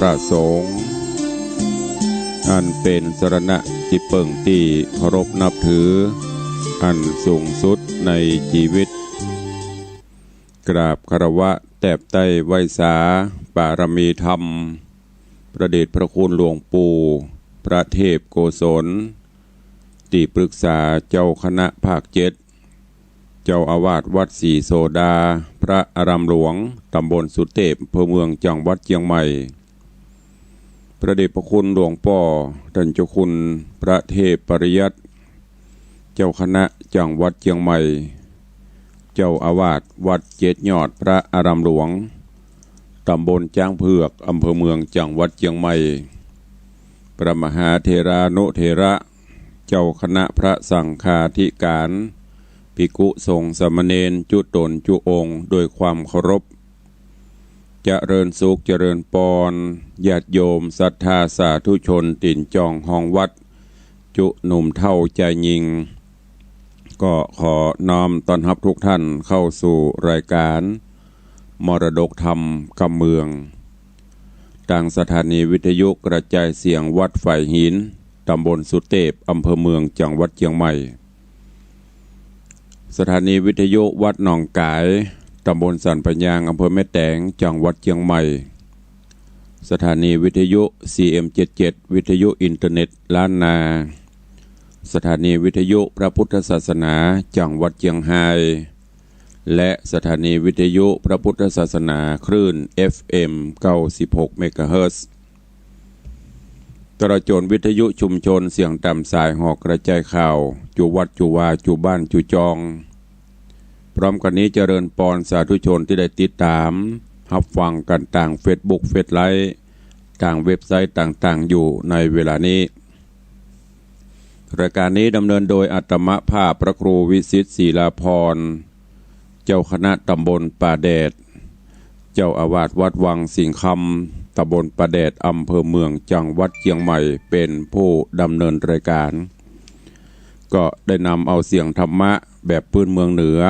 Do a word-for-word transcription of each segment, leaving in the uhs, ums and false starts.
พระสงฆ์ อันเป๋นสรณะตี้เปิ้งตี้เคารพนับถือ อันสูงสุดในจีวิต กราบคารวะแตบใต้ไหว้สาปารมีธรรม พระเดชพระคุณหลวงปู่พระเทพโกศล ตี้ปรึกษาเจ้าคณะภาคเจ็ด เจ้าอาวาสวัดศรีโสดา พระอารามหลวง ตำบลสุเตพ อำเภอเมือง จังหวัดเจียงใหม่ พระเดชพระคุณหลวงป้อต้านเจ้าคุณพระเทพปริยัติ เจ้าคณะจังหวัดเจียงใหม่ เจ้าอาวาสวัดเจ็ดยอด พระอารามหลวง ตำบลจ๊างเผือก อำเภอเมือง จังหวัดเจียงใหม่ พระมหาเถรานุเถระ เจ้าคณะพระสังฆาธิการ ภิกขุสงฆ์สามเณรจุ๊ต๋นจุ๊องค์ โดยความเคารพ เจริญสุขเจริญปอน ญาติโยมศรัทธาสาธุชนตี๋นจองฮองวัด จุ๊หนุ่มเฒ่าจายญิง ก็ขอน้อมต้อนฮับทุกท่านเข้าสู่รายการมรดกธรรมกำเมือง ตางสถานีวิทยุกระจายเสียงวัดฝายหิน ตำบลสุเตพ อำเภอเมือง จังหวัดเจียงใหม่ สถานีวิทยุวัดหนองก๋าย ตำบลสันป่ายาง อำเภอแม่แตง จังหวัดเจียงใหม่ สถานีวิทยุ ซีเอ็มเจ็ดเจ็ด วิทยุอินเทอร์เน็ตล้านนา สถานีวิทยุพระพุทธศาสนา จังหวัดเจียงฮาย และสถานีวิทยุพระพุทธศาสนาคลื่น เอฟเอ็ม เก้าสิบหก เมกะเฮิรตซ์ ตลอดจ๋นวิทยุชุมชนเสียงต๋ามสายหอกกระจายข่าว จุวัดจุวา จุบ้านจุจอง พร้อมกั๋นนี้เจริญปอนสาธุชนตี้ได้ติดต๋ามฮับฟังกั๋นตางเฟซบุ๊ก เฟซไลฟ์ ตางเว็บไซต์ต่างๆ อยู่ในเวลานี้ รายการนี้ดำเนินโดยอาตมาภาพพระครูวิสิทธิ์ ศิลาภรณ์ เจ้าคณะตำบลป่าแดด เจ้าอาวาสวัดวังสิงห์คำ ตำบลป่าแดด อำเภอเมือง จังหวัดเจียงใหม่ เป๋นผู้ดำเนินรายการ ก็ได้นำเอาเสียงธรรมะแบบปื้นเมืองเหนือ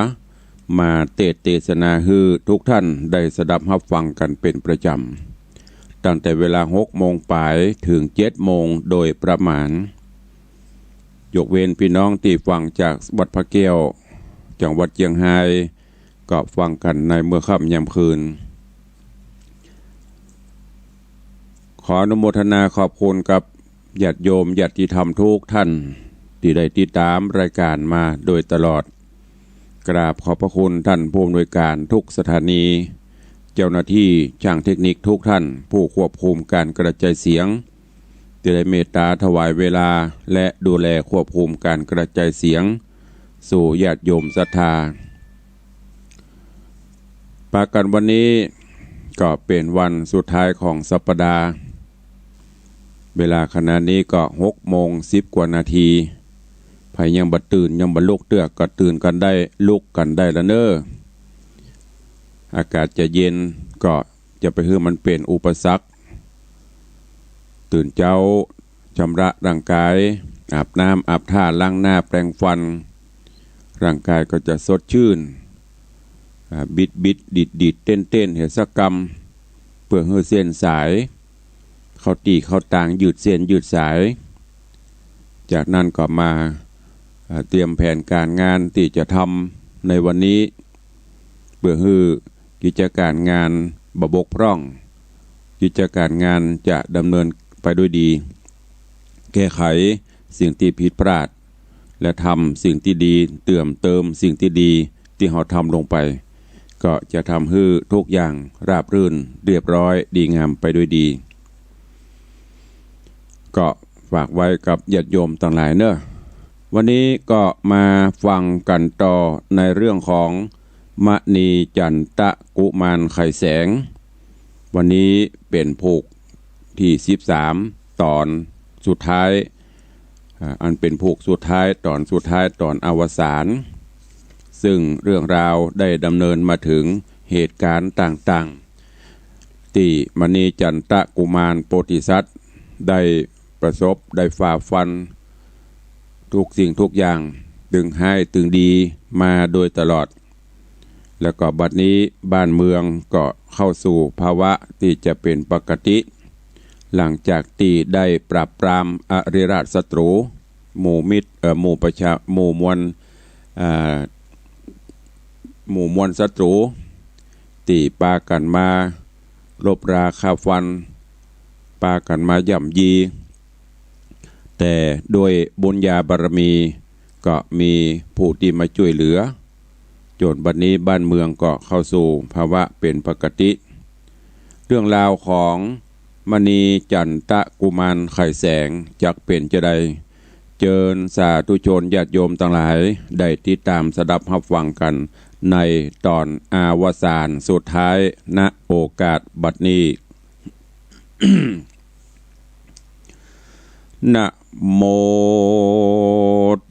มาเตสน์เตสนาหื้อทุกท่านได้สดับฮับฟังกั๋นเป๋นประจ๋ำ ตั้งแต่เวลาหกโมงป๋ายเถิงเจ็ดโมงโดยประมาณ ยกเว้นปี้น้องตี้ฟังจากวัดพระแก้ว จังหวัดเจียงฮาย ก็ฟังกั๋นในเมื่อค่ำยามคืน ขออนุโมทนาขอบคุณกับญาติโยมญาติธรรมทุกท่าน ตี้ได้ติดต๋ามรายการมาโดยตลอด กราบขอบพระคุณท่านผู้อำนวยการทุกสถานี เจ้าหน้าที่ช่างเทคนิคทุกท่าน ผู้ควบคุมการกระจายเสียง ตี้ได้เมตต๋าถวายเวลา และดูแลควบคุมการกระจายเสียง สู่ญาติโยมศรัทธา ปะกั๋นวันนี้ก็เป๋นวันสุดท้ายของสัปดาห์ เวลาขณะนี้ก็หกโมงสิบกว่านาที ใผยังบ่ตื่นยังบ่ลุกเตื้อก็ตื่นกั๋นได้ลุกกั๋นได้ละเน่อ อากาศจะเย็นก็จะไปหื้อมันเป๋นอุปสรรค ตื่นเจ๊า ชำระร่างกาย อาบน้ำอาบท่าล้างหน้าแปรงฟัน ร่างกายก็จะสดชื่น อ่า บิดบิดดีดดีดเต้นเต้นเหียสักกำ เปื้อหื้อเส้นสายเข้าตี้เข้าตางยืดเส้นยืดสาย จากนั้นก็มา อ่า เตรียมแผนก๋านงานตี้จะทำในวันนี้ เปื้อหื้อกิจก๋านงานบ่บกพร่อง กิจก๋านงานจะดำเนินไปด้วยดี แก้ไขสิ่งตี้ผิดพลาด และทำสิ่งตี้ดี เติมเติมสิ่งตี้ดีตี้เฮาทำลงไป ก็จะทำหื้อทุกอย่างราบรื่นเรียบร้อยดีงามไปด้วยดี ก็ฝากไว้กับญาติโยมตังหลายเน่อ วันนี้ก็มาฟังกั๋นต่อในเรื่องของมณีจันตะกุมารไขแสง วันนี้เป๋นผูกตี้สิบสาม ต๋อนสุดท้าย อ่า อันเป๋นผูกสุดท้าย ต๋อนสุดท้าย ต๋อนอวสาน ซึ่งเรื่องราวได้ดำเนินมาเถิงเหตุก๋ารณ์ต่างๆ ตี้มณีจันตะกุมารโพธิสัตว์ได้ประสบ ได้ฝ่าฟัน ทุกสิ่งทุกอย่าง ตึงฮ้ายตึงดีมาโดยตลอด แล้วก็บัดนี้บ้านเมืองก็เข้าสู่ภาวะตี้จะเป๋นปกติ หลังจากตี้ได้ปราบปรามอริราชศัตรู๋ หมู่มิตร เอ่อ หมู่ประชา หมู่มวล อ่า หมู่มวลศัตรู๋ ตี้ปากั๋นมารบราฆ่าฟัน ปากั๋นมาย่ำยี แต่ด้วยบุญญาบารมีก็มีผู้ตี้มาจ้วยเหลือ จ๋นบัดนี้บ้านเมืองก็เข้าสู่ภาวะเป๋นปกติ เรื่องราวของมณีจันตะกุมารไข่แสงจักเป๋นจาใด เจิญสาธุชนญาติโยมตังหลายได้ติดต๋ามสดับฮับฟังกั๋นในต๋อนอวสานสุดท้าย ณ โอกาสบัดนี้ นะโม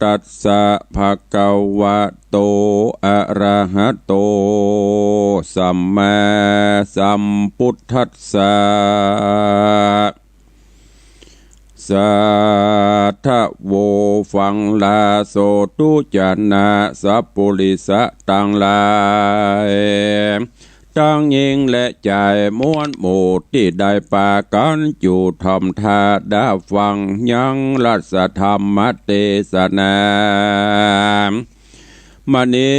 ตัสสะ ภะคะวะโต อะระหะโต สัมมาสัมพุทธัสสะ สาธะโว ฟังลาโสตุจะนะสัปปุริสะตังหลาย ตังญิงและจาย มวลหมู่ตี้ได้ปากั๋นอยู่ถ่อมท่าดาฟังยังรัสธรรมเตสนา มณี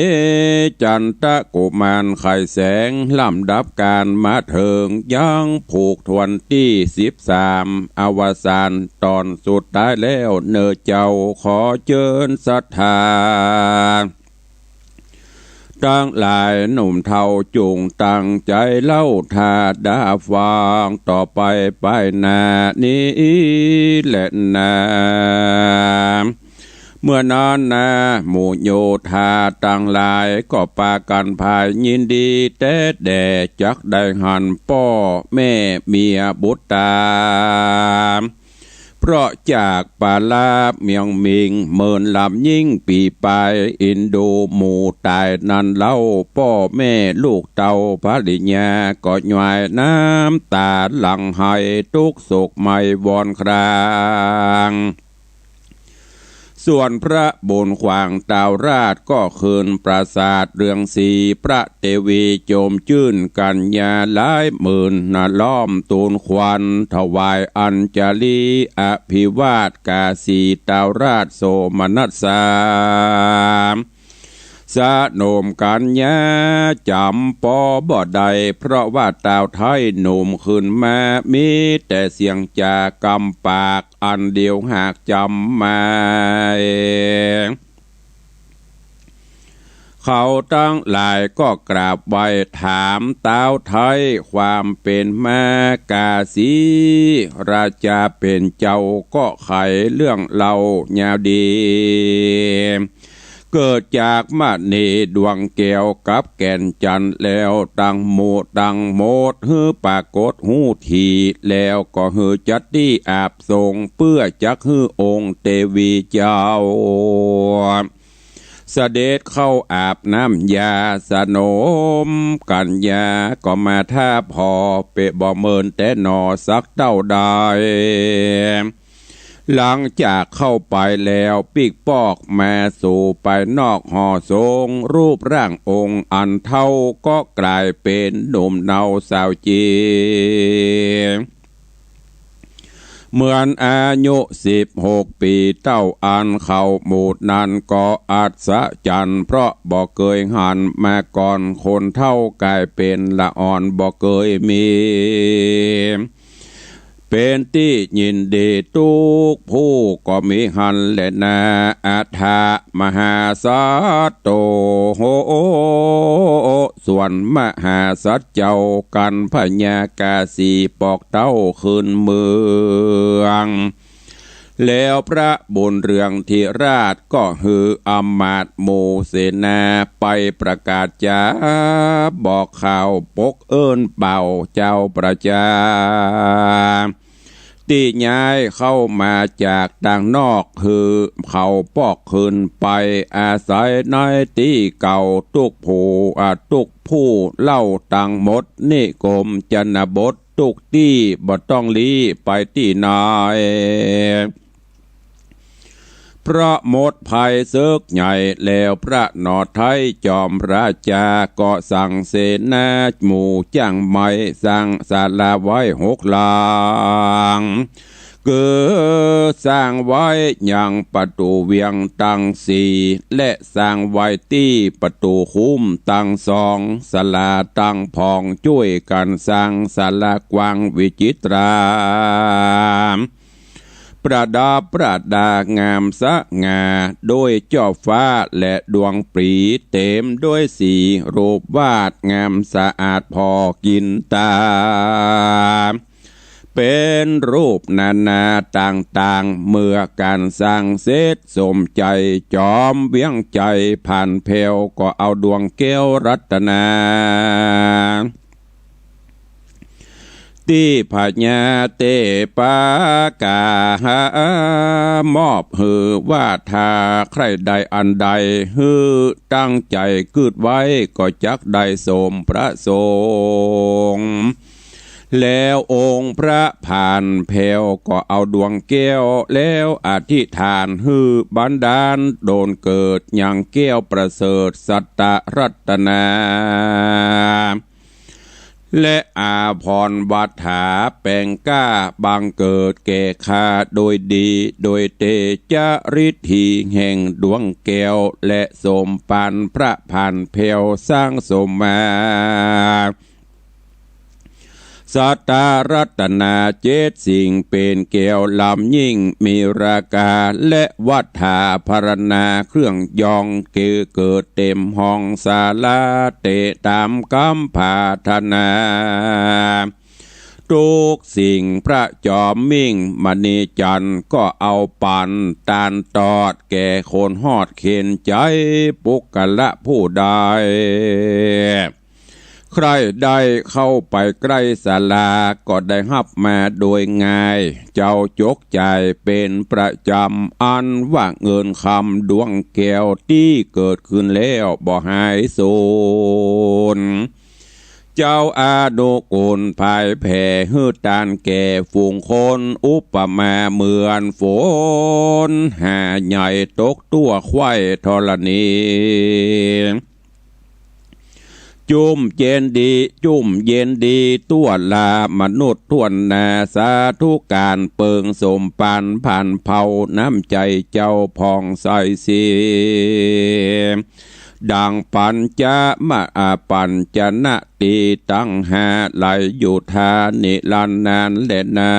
จันตะกุมารไข่แสง ลำดับก๋านมาเถิงยังผูกถ้วนตี้สิบสาม อวสานต๋อนสุดท้ายแล้วเน่อเจ้า ขอเจิญศรัทธาตังหลายหนุ่มเฒ่าจุ่งตั้งใจ๋เล่าท่าดาฟังต่อไปไปหน้านี้แลนา เมื่อนั้นนา หมู่โยธาตังหลายก็ปากั๋นผายยินดีแต๊แด่ จักได้หันป้อแม่เมียบุตรต๋า เพราะจากปาลาเมียงมิง เมินลำยิ่งปี๋ปาย อินดูหมู่ต๋ายนั้นเล่า ป้อแม่ลูกเต้าภริยา ก็หยวยน้ำต๋าหลั่งไหล ตุ๊กข์โศกไหม้วอนคราง ส่วนพระบุญขวางเต้าราชก็คืนปราสาทเรืองสี พระเตวีจมจื้นกัญญาหลายหมื่นนา ล้อมตูนขวัญถวายอัญจลี อภิวาทกาสีเต้าราชโสมนัสสา สนมกัญญาจ๋ำปอบ่ได้ เพราะว่าเต้าไท้หนุ่มขึ้นมา มีแต่เสียงจ๋ากำปาก อันเดียวหากจ๋ำไม่ เขาตังหลายก็กราบไหว้ถามเต้าไท้ความเป๋นมา กาสีราชาเป๋นเจ้าก็ไขเรื่องเล่ายาวดี เกิดจากมณีดวงแก้วกับแก่นจันทร์ แล้วตังหมู่ตังหมดหื้อปรากฏฮู้ถี่ แล้วก็หื้อจัดตี้อาบสงฆ์ เปื้อจักหื้อองค์เตวีเจ้า เสด็จเข้าอาบน้ำยา สนมกัญญาก็มาทาบผ่อ เป๋นบ่เมินแต๊หนอสักเต้าใด หลังจากเข้าไปแล้วปิ๊กปอกมาสู่ภายนอกหอสงฆ์ รูปร่างองค์อันเฒ่าก็ก๋ายเป๋นหนุ่มเนาสาวจี เหมือนอายุสิบหกปี๋ เต้าอั้นเขาหมู่นั้นก็อัศจรรย์ เพราะบ่เกยหันมาก่อน คนเฒ่าก๋ายเป๋นละอ่อนบ่เกยมี เป๋นตี้ยินดีตุ๊กผู้ก็มีหั้นแลนา อัฏฐะมหาสัตโต โห ส่วนมหาสัตว์เจ้ากัณฑ์พญากาสีปอกเต้าคืนเมือง แล้วพระบุญเรืองธิราชก็หื้ออำมาตย์หมู่เสนาไปประกาศจ๋าบอกข่าวปกเอิ้นเป่าเจ้าประจา ตี้ย้ายเข้ามาจากต่างนอก หื้อเขาปอกคืนไปอาศัยในตี้เก่า ตุ๊กผู้ อ่า ตุ๊กผู้เล่าตังหมด นิคมชนบทตุ๊กตี้ บ่ต้องลี้ไปตี้ไหน เพราะหมดภัยเสิกใหญ่แล้ว พระหนอไทยจอมราชา ก็สั่งเสนาหมู่จ้างใหม่ สร้างศาลาไว้หกหลัง คือสร้างไว้ยังประตู๋เวียงตังสี่ และสร้างไว้ตี้ประตู๋คุ้มตังสอง ศาลาตังพ่อง จ้วยกั๋นสร้างศาลากว้างวิจิตรา ประดับประดางามสง่า โดยจ้อฟ้าและดวงปรี เต๋มโดยสีรูปวาด งามสะอาดผ่อกิ๋นต๋า เป๋นรูปนานาต่างๆ เมื่อก๋านสร้างเสร็จสมใจ๋ จอมเวียงใจ๋ผ่านแผ้ว ก็เอาดวงแก้วรัตนา ตี้พญาเตปากา มอบหื้อว่า ถ้าใค่ได้อันใด หื้อตั้งใจ๋กึ๊ดไว้ ก็จักได้สมประสงค์ แล้วองค์พระผ่านแผ้ว ก็เอาดวงแก้วแล้วอธิษฐาน หื้อบันดาลดลเกิดยังแก้วประเสริฐสัตตรัตนา และอาภรณ์วัฏฐาแป๋งก้า บังเกิดแก่ข้าโดยดี โดยเตจาฤทธีแห่งดวงแก้ว และสมปานพระผ่านแผ้วสร้างสมมา สัตตรัตนาเจ็ดสิ่ง เป๋นแก้วล้ำยิ่งมีราคา และวัฏฐาพรรณาเครื่องยอง เกอเกิดเต๋มห้องศาลา เต๋ต๋ามกำผาถนา ทุกสิ่งพระจอมมิ่งมณีจันทร์ ก็เอาปั๋นตานตอด แก่คนฮอดเข็ญใจ๋ ปุคคละผู้ใด ใค่ได้เข้าไปใก้ศาลา ก็ได้ฮับมาโดยง่าย เจ้าจกจ่ายเป๋นประจ๋ำ อันว่าเงินคำดวงแก้ว ตี้เกิดขึ้นแล้วบ่หายสูญ เจ้าอนุกูลผายแผ่หื้อตานแก่ฝูงคน อุปมาเหมือนฝนหาใหญ่ตกตั้วไขว้ธรณี จุ่มเย็นดี จุ่มเย็นดีตั้วลามนุษย์ถ้วนหน้า สาธุก๋านเปิงสมปานผ่านเผ่า น้ำใจ๋เจ้าผ่องใสสี ดังปัญจมะ อ่า ปัญจนะตีตังห้า ไหลอยู่ทานิรันดร์นั้นแลนา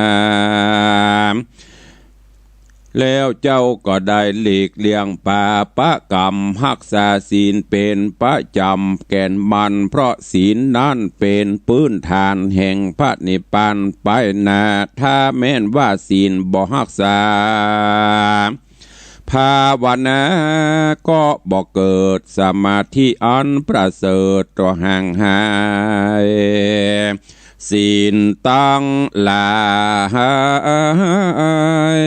แล้วเจ้าก็ได้หลีกเลี่ยงปาปะกรรม ฮักษาศีลเป๋นประจ๋ำแก่นมั่น เพราะศีลนั้นเป๋นปื้นฐานแห่งพระนิพพาน ไปหน้า ถ้าแม่นว่าศีลบ่ฮักษา ภาวนาก็บ่เกิด สมาธิอันประเสริฐก็ห่างหาย ศีลตังหลาย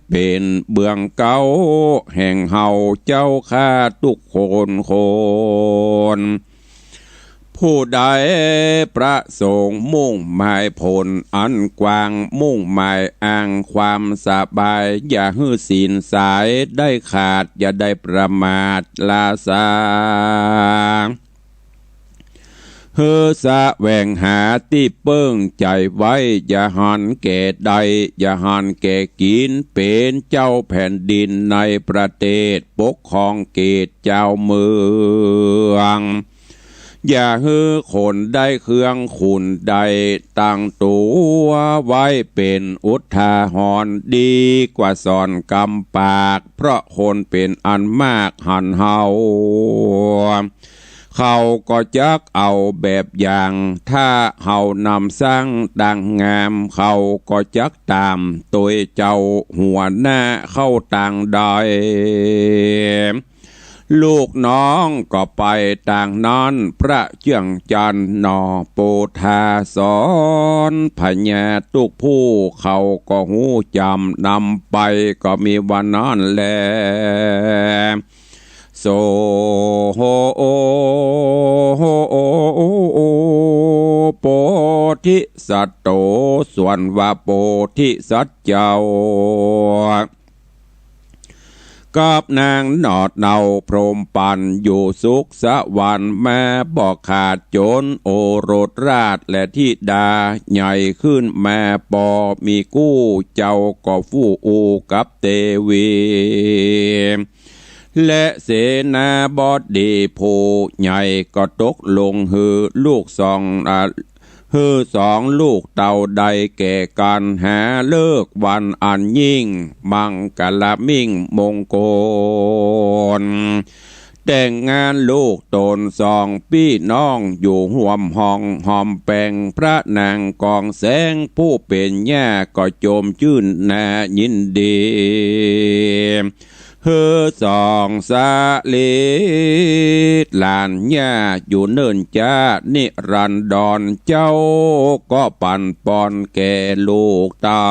เป๋นเบื้องเก๊าแห่งเฮาเจ้าข้าทุกคนคน ผู้ใดประสงค์มุ่งหมายผลอันกว้าง มุ่งหมายอ้างความสบาย อย่าหื้อศีลสายได้ขาด อย่าได้ประมาทล้าช้า หื้อแสวงหาตี้เปิ้งใจ๋ไว้ อย่าหันแก่ได้ อย่าหันแก่กิ๋น เป๋นเจ้าแผ่นดินในประเทศ ปกครองเขตเจ้าเมือง อย่าหื้อคนได้เครื่องขุน ได้ตั้งตั๋วไว้เป๋นอุทาหรณ์ ดีกว่าสอนกำปาก เพราะคนเป๋นอันมากหันเฮา เขาก็จักเอาแบบอย่าง ถ้าเฮานำสร้างตางงาม เขาก็จักต๋ามตวยเจ้าหัวหน้าเข้าตางได้ ลูกน้องก็ไปตางนั้น พระเจื้องจันทร์หน่อโปธาสอน พญาทุกผู้เขาก็ฮู้จ๋ำ นำไปก็มีว่านั้นแล โส โพธิสัตโต ส่วนว่าโพธิสัตว์เจ้า กับนางหนอดเนาพรหมปันอยู่สุขสวรรค์มาบ่ขาดจน โอรสราชและธิดาใหญ่ขึ้นมาปอมีกู้ เจ้าก็ฟู่อู้กับเตวี และเสนาบดีผู้ใหญ่ก็ตกลงหื้อลูกสอง อ่า หื้อสองลูกเต้าได้แก่กั๋น หาฤกษ์วันอันยิ่งมังคละมิ่งมงคล แต่งงานลูกต๋นสองปี้น้อง อยู่ฮ่วมห้องห้อมแป๋ง พระนางกองแสงผู้เป๋นย่าก็จมจื้นน่ายินดี หื้อสองสะหลีหลานย่าอยู่เนิ่นจ๊านิรันดร เจ้าก็ปั๋นปอนแก่ลูกเต้า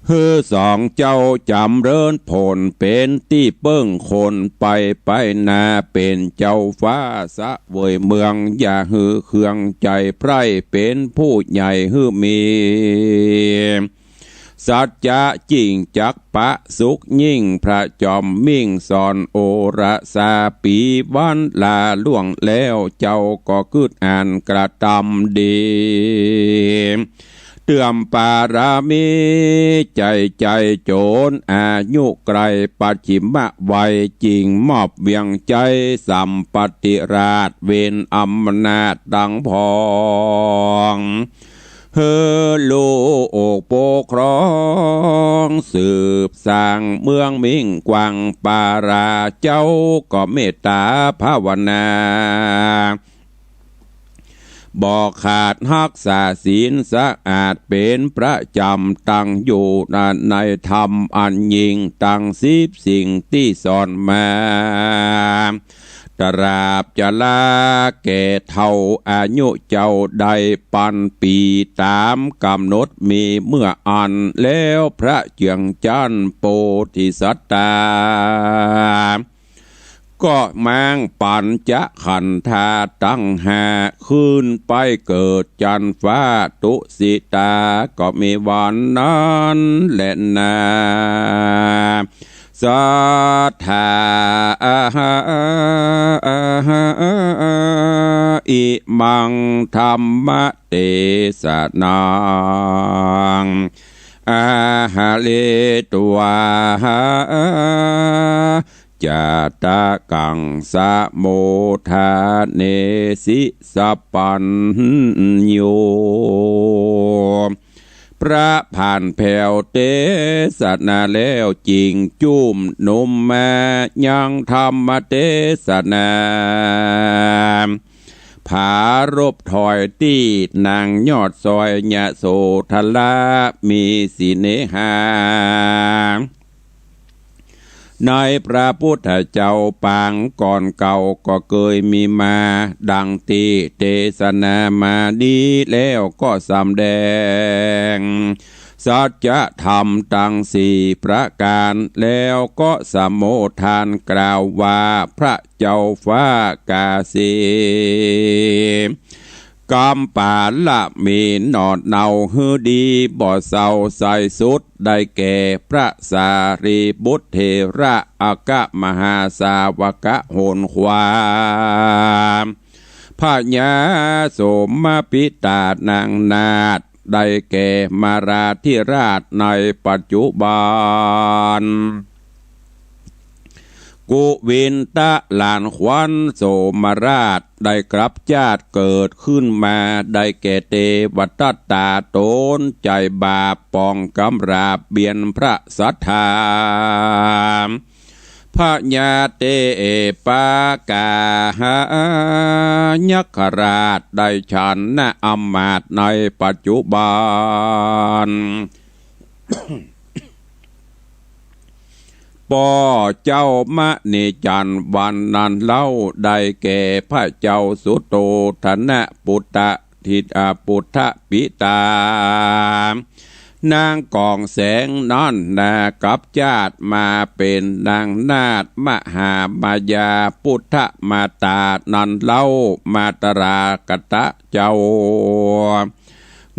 หื้อสองเจ้าจ๋ำเริญผล เป๋นตี้เปิ้งคนไปไปนา เป๋นเจ้าฟ้าเสวยเมือง อย่าหื้อเคืองใจ๋ใผร่ เป๋นผู้ใหญ่หื้อมี สัจจะจริงจักปะสุขยิ่ง พระจอมมิ่งสอนโอรสา ปี๋วันลาล่วงแล้ว เจ้าก็กึ๊ดอันกระตำดี เติมปารมีใจ๋ใจ๋ จ๋นอายุใกล้ปัจฉิมวัย จึงมอบเวียงใจ๋สัมปติราช เวรอำนาจตังผอง หื้อลูกปกครองสืบสร้างเมืองมิ่งกว้างปารา เจ้าก็เมตตาภาวนา บ่ขาดฮักษาศีลสะอาดเป๋นประจ๋ำ ตั้งอยู่ในธรรมอันยิ่ง ตังสิบสิ่งตี้สอนมา ตราบจะลาแก่เฒ่า อายุเจ้าได้ปันปี๋ต๋ามก๋ำหนดมีเมื่ออั้น แล้วพระเจื้องจั๊นโปธิสัตตา ก็ม้างปั๋ญจะขันธาตังห้า ขึ้นไปเกิดจั๊นฟ้าตุสิตา ก็มีวันนั้นแลนา สัทธา อิมังธัมมเตสะนัง อาหะเรตวา จาตะกังสะโมทาเนสิสัพพัญญู พระผ่านแผวเตสนาแล้ว จึงจุ่มนุมมายังธรรมเตสนา ผารบถอยตี้นางยอดซอยยโสธรา มีสิเนหา ในพระพุทธเจ้าปางก่อนเก่าก็เกยมีมา ดังตี้เตสนามานี้แล้วก็สำแดง สัจธรรมตังสี่ประก๋าน แล้วก็สโมทานกล่าวว่า พระเจ้าฟ้ากาสี กัมปาละมีหนอดเนาหื้อดีบ่เศร้าไส้สุด ได้แก่พระสารีบุตรเถระ อัคคมหาสาวกะหนขวา พญาโสมปิตานางนาถ ได้แก่มาราธิราชในปัจจุบัน กุวินทะหลานขวัญโสมราช ได้กลับจาติเกิดขึ้นมา ได้แก่เตวทัตตาต๋นใจ๋บาปปองกำราบเบียดพระสัตถา พญาเตปากาหายักขราช ได้ฉันนะอำมาตย์ในปัจจุบัน ป้อเจ้ามณีจันทร์วันนั้นเล่า ได้แก่พระเจ้าสุโธธนปุตตะ ธิดาปุตตะปิตา นางกองแสงนั้นนากลับจาติมาเป๋นนางนาถมหามายา พุทธมาตานั้นเล่า มาตรากตะเจ้า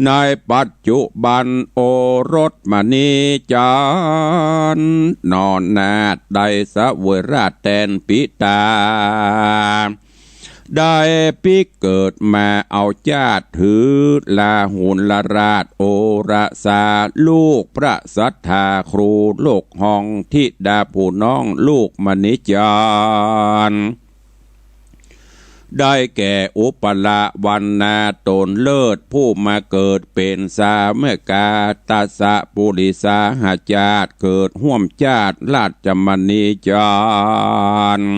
ในปัจจุบันโอรสมณีจันทร์ หน่อนาถได้เสวยราชย์แตนปิตา ได้ปิ๊กเกิดมาเอาจาติถือราหุลราชโอรสา ลูกพระสัตถาครู ลูกของธิดาผู้น้องลูกมณีจันทร์ ได้แก่อุปละวรรณาต๋นเลิศ ผู้มาเกิดเป๋นสาเมกา ตสะปุริสาหาจาติ เกิดฮ่วมจาติราชมณีจันทร์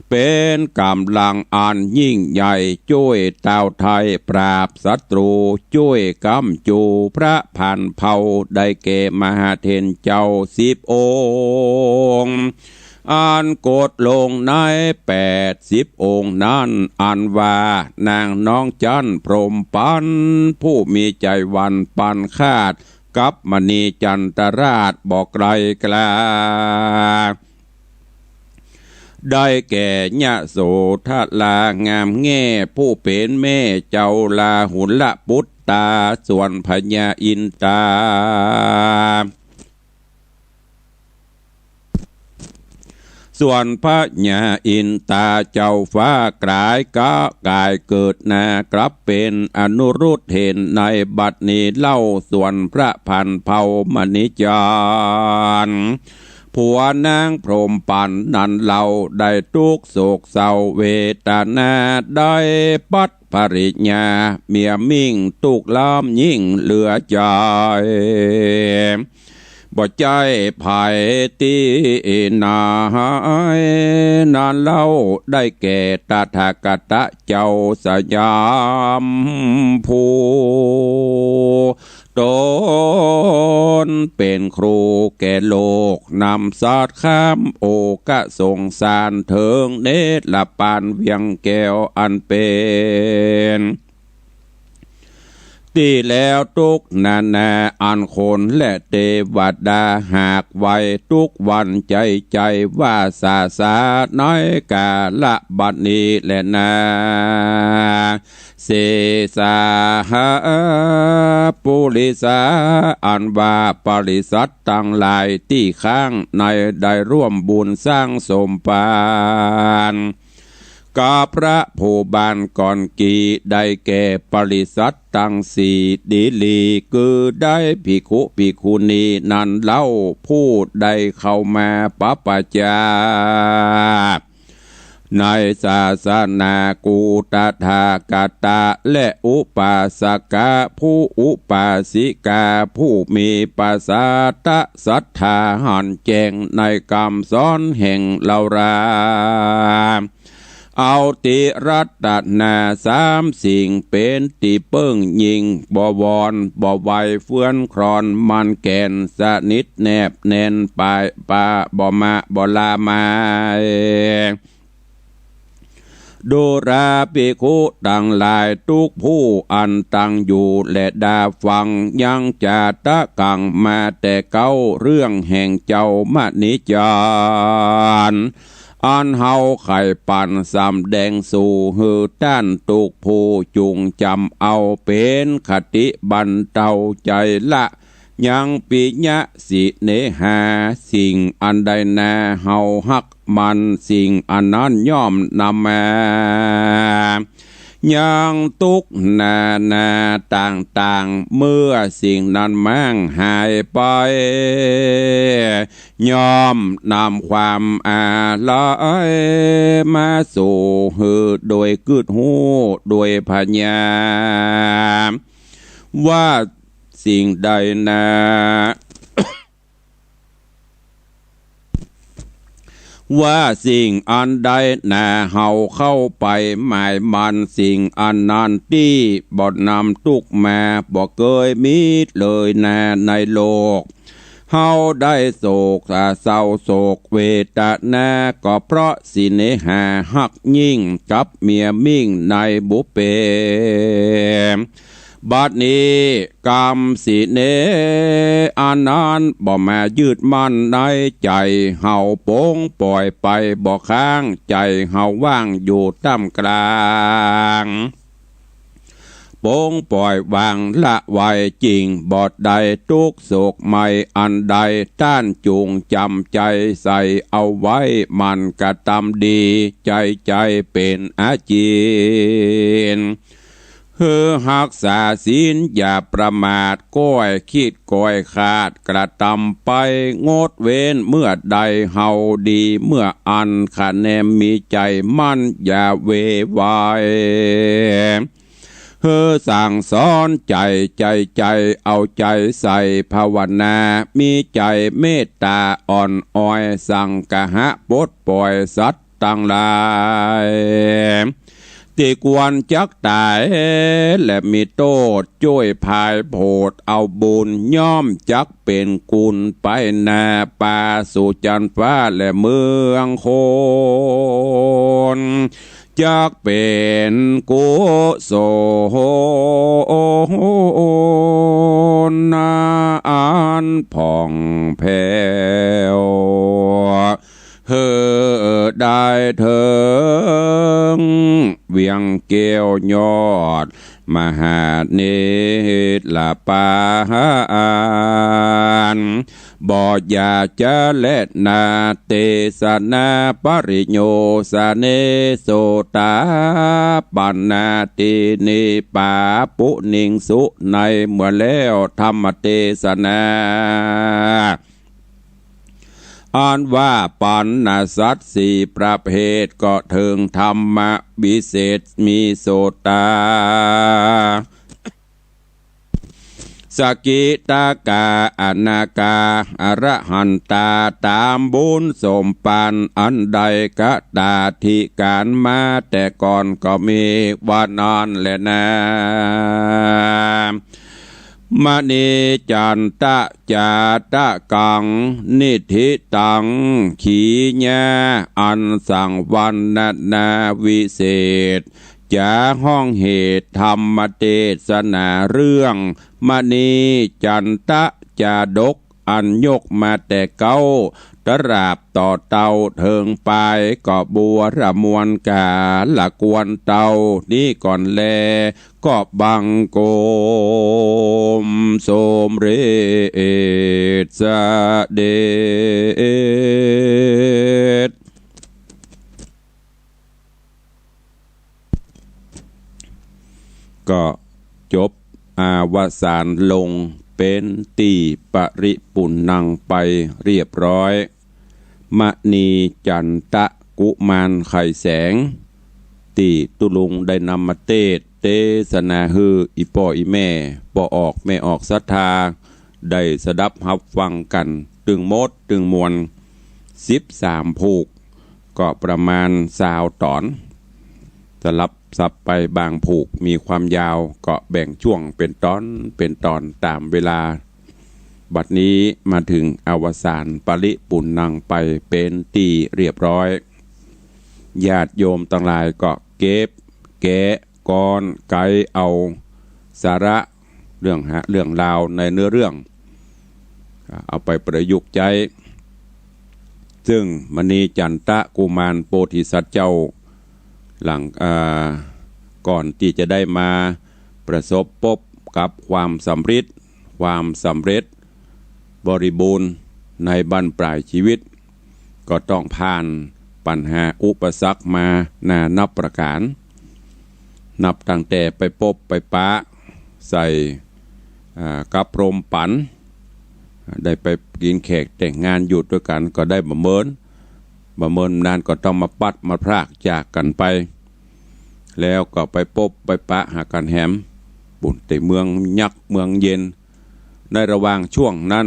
เป๋นก๋ำลังอันยิ่งใหญ่ จ้วยตาวไทยปราบศัตรู จ้วยก๊ำจู๋พระพันเผ่า ได้แก่มหาเถรเจ้าสิบองค์ อันกฏลงในแปดสิบองค์นั้น อันว่านางน้องจันทร์พรหมปัณฑ์ ผู้มีใจ๋หวั่นปันคาดกับมณีจันทราชบ่ไกลกา ได้แก่ยโสธรางามแง่ ผู้เป๋นแม่เจ้าราหุลปุตตา ส่วนพญาอินตา ส่วนพญาอินตาเจ้าฟ้ากลายกะก๋ายเกิดนากลับเป๋นอนุรุทธเถรในบัดนี้เล่า ส่วนพระพันเผ่ามณีจันทร์ ผัวนางพรหมปัณฑ์นั้นเล่า ได้ตุ๊กข์โศกเศร้าเวทนา ได้ปัดภริยาเมียมิ่ง ตุ๊กข์ล้ำยิ่งเหลือใจ๋ บ่ใจ้ใผตี้ไหน นั้นเล่า ได้แก่ตถาคตะเจ้าสยามภู ต๋นเป๋นครูแก่โลก นำสัตว์ข้ามโอกสงสาร เถิงเนตรปานเวียงแก้วอันเป๋น ตี้แล้วตุ๊กข์นานา อันคนและเตวดาหากไหว ตุ๊กข์หวั่นใจ๋ใจ๋ว่าสาสา ในกาละบัดนี้แลนา เสสาหาปุริสา อันว่าปริษัทตังหลายตี้ข้างในได้ร่วมบุญสร้างสมภาร กับพระผู้บานก่อนกี้ ได้แก่ปริษัทตังสี่ดีหลี คือได้ภิกขุภิกขุณีนั้นเล่า ผู้ได้เข้ามาประพาสจาในศาสนากูตถาคตะ และอุปาสกะ ผู้อุปาสิกา ผู้มีประสาทศรัทธาหันแจ้งในกำสอนแห่งเฮารา เอาติรัตนาสามสิ่งเป๋นตี้เปิ้งยิ่ง บ่หวั่นบ่ไหวเฟื่อนคลอน มั่นแก่นสนิทแนบแน่น ปายปาบ่มะบ่ลาไม้ ดูราภิกขุตังหลาย ตุ๊กผู้อันตั้งอยู่และดาฟัง ยังจาตะกังมาแต่เก๊า เรื่องแห่งเจ้ามณีจันทร์ อันเฮาใค่ปันสำแดงสู่หื้อต้านตุ๊กผู้ จุ่งจ๋ำเอาเป๋นคติบันเทาใจ๋ละ ยังปิยะสิเนหา สิ่งอันใดนาเฮาฮักมัน สิ่งอันนั้นย่อมนำมายังตุ๊กข์นานาต่างๆ เมื่อสิ่งนั้นม้างหายไป ย่อมนำความอาลัยมาสู่หื้อโดยกึ๊ดฮู้ โดยพยา ว่าสิ่งใดนา ว่าสิ่งอันใดนา เฮาเข้าไปหมายมั่นสิ่งอันนั้นตี้ บ่นำตุ๊กข์มา บ่เกยมีเลยนาในโลก เฮาได้โศกเศร้าโศกเวทนา ก็เพราะสิเนหาฮักยิ่งกับเมียมิ่งในบุพเพ บัดนี้กำสิเนหาอันนั้นบ่มายึดมั่นในใจ๋เฮา ปลงป่อยไปบ่ค้าง ใจ๋เฮาว่างอยู่ต้ามกลาง ปลงป่อยวางละวายจริง บ่ได้ตุ๊กข์โศกใหม่อันใด ต้านจุ่งจ๋ำใจ๋ใส่เอาไว้ หมั่นกระตำดี ใจ๋ใจ๋เป๋นอาจีน หื้อฮักษาศีลอย่าประมาท ก้อยคิดก้อยขาดกระตำไป งดเว้นเมื่อใดเฮาดีเมื่ออั้น คะแนนมีใจ๋มั่นอย่าเหววาย หื้อสั่งสอนใจ๋ ใจ๋ใจ๋เอาใจ๋ใส่ภาวนา มีใจ๋เมตตาอ่อนอ้อย สังคหะปลดป่อยสัตว์ตังหลาย ตี้ควรจักต๋ายและมีโต้ษ จ้วยผายโผดเอาบุญ ย่อมจักเป๋นกุณไปหน้า ปาสู่จันฟ้าและเมืองคน จักเป๋นกุศลอันผ่องแผ้ว หื้อได้เถิงเวียงแก้วยอดมหาเนตรปาน บ่อยากจะแลนา เตสนาปริโยสเน โสตาปันนาติ นิปาปุนิงสุ ในเมื่อแล้วธรรมเตสนา อันว่าปันนาสัตว์สี่ประเภท ก็เถิงธรรมวิเศษมีโสตา สกิตากา อนาคา อรหันตา ต๋ามบุญสมปัน อันได้กะตาธิการมาแต่ก่อนก็มี ว่านั้นแลนา มณีจันตะจาตะกัง นิธิตัง ขีญา อันสังวรรณนาวิเศษ จ๋าฮ้องเหตุธรรมเตสนาเรื่อง มณีจันตะจาดก อันยกมาแต่เก๊า ตราบต่อเต้าเถิงปาย ก็บัวระมวลกาละกวนเต้า นี้ก่อนแล ก็บังคมสมเร็จเสด็จ ก็จบอวสานลงเป๋นตี้ปริปุณณังไปเรียบร้อย มณีจันตะกุมารไข่แสง ตี้ตุ๊ลุงได้นำมาเตสน์เตสนาหื้ออี่ป้ออี่แม่ ป้อออกแม่ออกศรัทธา ได้สดับฮับฟังกั๋น ตึงหมดตึงมวล สิบสามผูก ก็ประมาณซาวต๋อน สลับสับไปบางผูกมีความยาว ก็แบ่งช่วงเป๋นต๋อนเป๋นต๋อนต๋ามเวลา บัดนี้มาเถิงอวสานปริปุณณังไปเป๋นตี้เรียบร้อย ญาติโยมตังหลายก็เก็บแกะก้อนไกเอาสาระเรื่องฮะ เรื่องราวในเนื้อเรื่อง เอาไปประยุกต์ใจ๊ ซึ่งมณีจันตะกุมารโพธิสัตว์เจ้า หลัง เอ่อ ก่อนตี้จะได้มาประสบปบกับความสำริด ความสำเร็จบริบูรณ์ในบั้นปลายชีวิต ก็ต้องผ่านปัญหาอุปสรรคมานานับประก๋าน นับตั้งแต่ไปปบไปปะใส่ อ่า กับพรหมปั๋น ได้ไปกิ๋นแขกแต่งงานอยู่ตวยกั๋น ก็ได้บ่เมิน บ่เมินนานก็ต้องมาปัดมาพรากจากกั๋นไป แล้วก็ไปปบไปปะหากั๋นแหม ปู๊นเต๊อะเมืองยักษ์เมืองเย็น ในระหว่างช่วงนั้น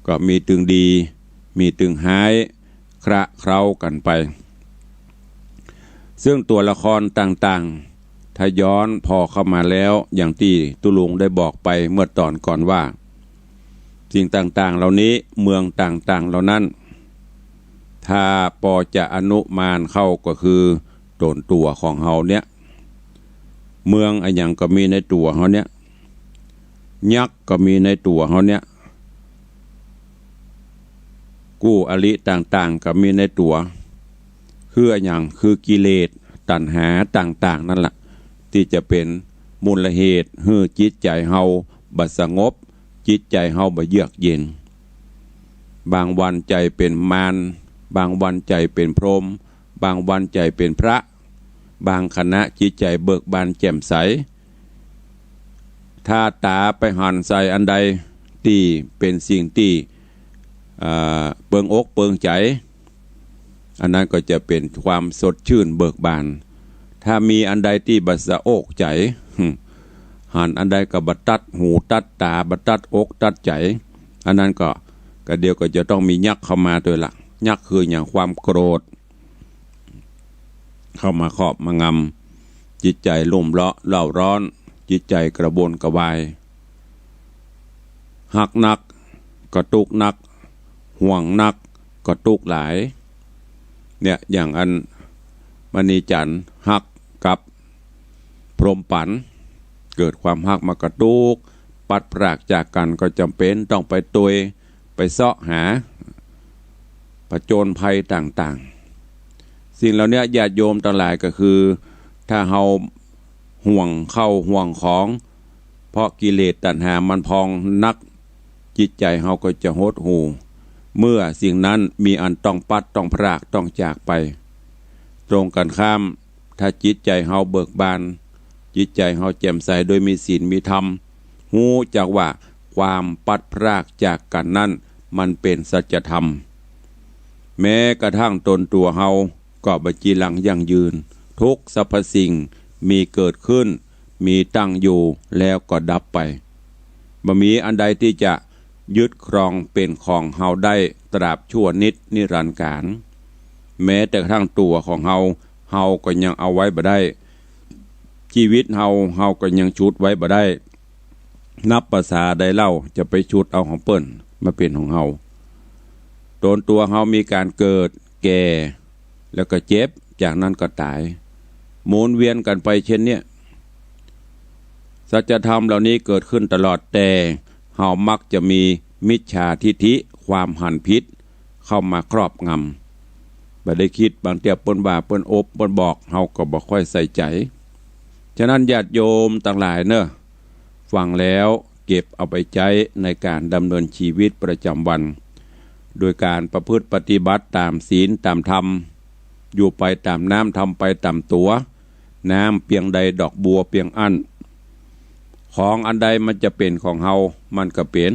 ก็มีตึงดี มีตึงฮ้าย คละเคล้ากั๋นไป ซึ่งตั๋วละครต่างๆ ถ้าย้อนผ่อเข้ามาแล้ว อย่างตี้ตุ๊ลุงได้บอกไปเมื่อต๋อนก่อนว่า สิ่งต่างๆ เหล่านี้ เมืองต่างๆ เหล่านั้น ถ้าปอจะอนุมานเข้าก็คือต๋นตั๋วของเฮาเนี่ย เมืองอะหยังก็มีในตั๋วเฮาเนี่ย ยักษ์ก็มีในตั๋วเฮาเนี่ย กู้อริต่างๆ ก็มีในตั๋ว คืออะหยัง คือกิเลสตัณหาต่างๆ นั่นแหละ ตี้จะเป๋น มูลเหตุหื้อจิตใจ๋เฮาบ่สงบ จิตใจ๋เฮาบ่เยือกเย็น บางวันใจ๋เป๋นมาร บางวันใจ๋เป๋นพรหม บางวันใจ๋เป๋นพระ บางขณะจิตใจ๋เบิกบานแจ่มใส ถ้าต๋าไปหันใส่อันใดตี้เป๋นสิ่งตี้ เอ่อ เปิงอกเปิงใจ๋ อันนั้นก็จะเป๋นความสดชื่นเบิกบาน ถ้ามีอันใดตี้บ่สะอกใจ๋ หันอันใดก็บ่ตัดหูตัดต๋า บ่ตัดอกตัดใจ๋ อันนั้นก็ ก็เดี๋ยวก็จะต้องมียักษ์เข้ามาตวยละ ยักษ์คือหยัง ความโกรธ เข้ามาครอบมางำ จิตใจ๋ลุ่มเลาะเร้าร้อน จิตใจ๋กระวนกระวาย ฮักนักก็ตุ๊กข์นัก ห่วงนักก็ตุ๊กข์หลาย เนี่ย อย่างอันมณีจันทร์ฮักกับพรหมปัน เกิดความฮักมาก็ตุ๊กข์ ปัดพรากจากกั๋นก็จ๋ำเป๋นต้องไปตวย ไปเซาะหา ผจญภัยต่างๆ สิ่งเหล่านี้ญาติโยมตังหลายก็คือ ถ้าเฮาห่วงข้าวห่วงของ เพราะกิเลสตัณหามันพองนัก จิตใจ๋เฮาก็จะหดหู่ เมื่อสิ่งนั้นมีอันต้องปัดต้องพรากต้องจากไป ตรงกันข้าม ถ้าจิตใจ๋เฮาเบิกบาน จิตใจ๋เฮาแจ่มใสโดยมีศีลมีธรรม ฮู้จักว่าความปัดพรากจากกั๋นนั้นมันเป๋นสัจธรรม แม้กระทั่งตนตั๋วเฮาก็บ่จีรังยั่งยืน ทุกสรรพสิ่งมีเกิดขึ้น มีตั้งอยู่แล้วก็ดับไป บ่มีอันใดตี้จะยึดครองเป๋นของเฮาได้ตราบชั่วนิจนิรันดร์กาล แม้แต่กระทั่งตั๋วของเฮา เฮาก็ยังเอาไว้บ่ได้ จีวิตเฮา เฮาก็ยังฉุดไว้บ่ได้ นับประสาใดเล่าจะไปฉุดเอาของเปิ้นมาเป๋นของเฮา ตนตั๋วเฮามีก๋านเกิด แก่ แล้วก็เจ็บ จากนั้นก็ต๋าย หมุนเวียนกั๋นไปเช่นเนี้ย สัจธรรมเหล่านี้เกิดขึ้นตลอด แต่เฮามักจะมีมิจฉาทิฏฐิ ความหันผิด เข้ามาครอบงำ บ่ได้กึ๊ด บางเตื้อเปิ้นว่าเปิ้นอบเปิ้นบอก เฮาก็บ่ค่อยใส่ใจ๋ ฉะนั้นญาติโยมตังหลายเน่อ ฟังแล้วเก็บเอาไปใจ๊ในก๋านดำเนินจีวิตประจ๋ำวัน โดยก๋านประพฤติปฏิบัติต๋ามศีลต๋ามธรรม อยู่ไปต๋ามน้ำ ทำไปต๋ามตั๋ว น้ำเปียงใดดอกบัวเปียงอั้น ของอันใดมันจะเป๋นของเฮา มันก็เป๋น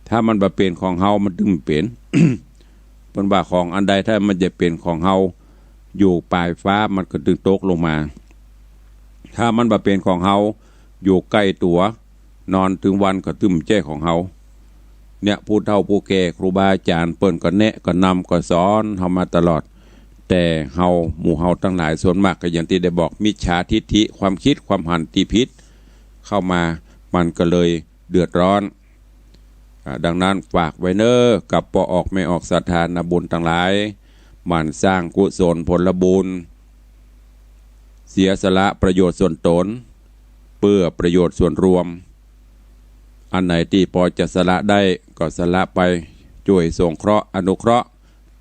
ถ้ามันบ่เป๋นของเฮา มันตึงบ่เป๋น เปิ้นว่าของอันใดถ้ามันจะเป๋นของเฮา อยู่ปลายฟ้ามันก็ตึงตกลงมา ถ้ามันบ่เป๋นของเฮา อยู่ใก้ตั๋ว นอนตึงวันก็ตึงบ่ใจ้ของเฮา เนี่ย ผู้เฒ่าผู้แก่ครูบาอาจ๋ารย์เปิ้นก็แนะก็นำก็สอนเฮามาตลอด แต่เฮา หมู่เฮาตังหลายส่วนมากก็อย่างตี้ได้บอก มิจฉาทิฏฐิ ความกึ๊ดความหันตี้ผิดเข้ามา มันก็เลยเดือดร้อน อ่า ดังนั้นฝากไว้เน่อ กับป้อออกแม่ออกศรัทธานาบุญตังหลาย หมั่นสร้างกุศลผลบุญ เสียสละประโยชน์ส่วนตน เพื่อประโยชน์ส่วนรวม อันไหนตี้ปอจะสละได้ก็สละไป จ้วยสงเคราะห์อนุเคราะห์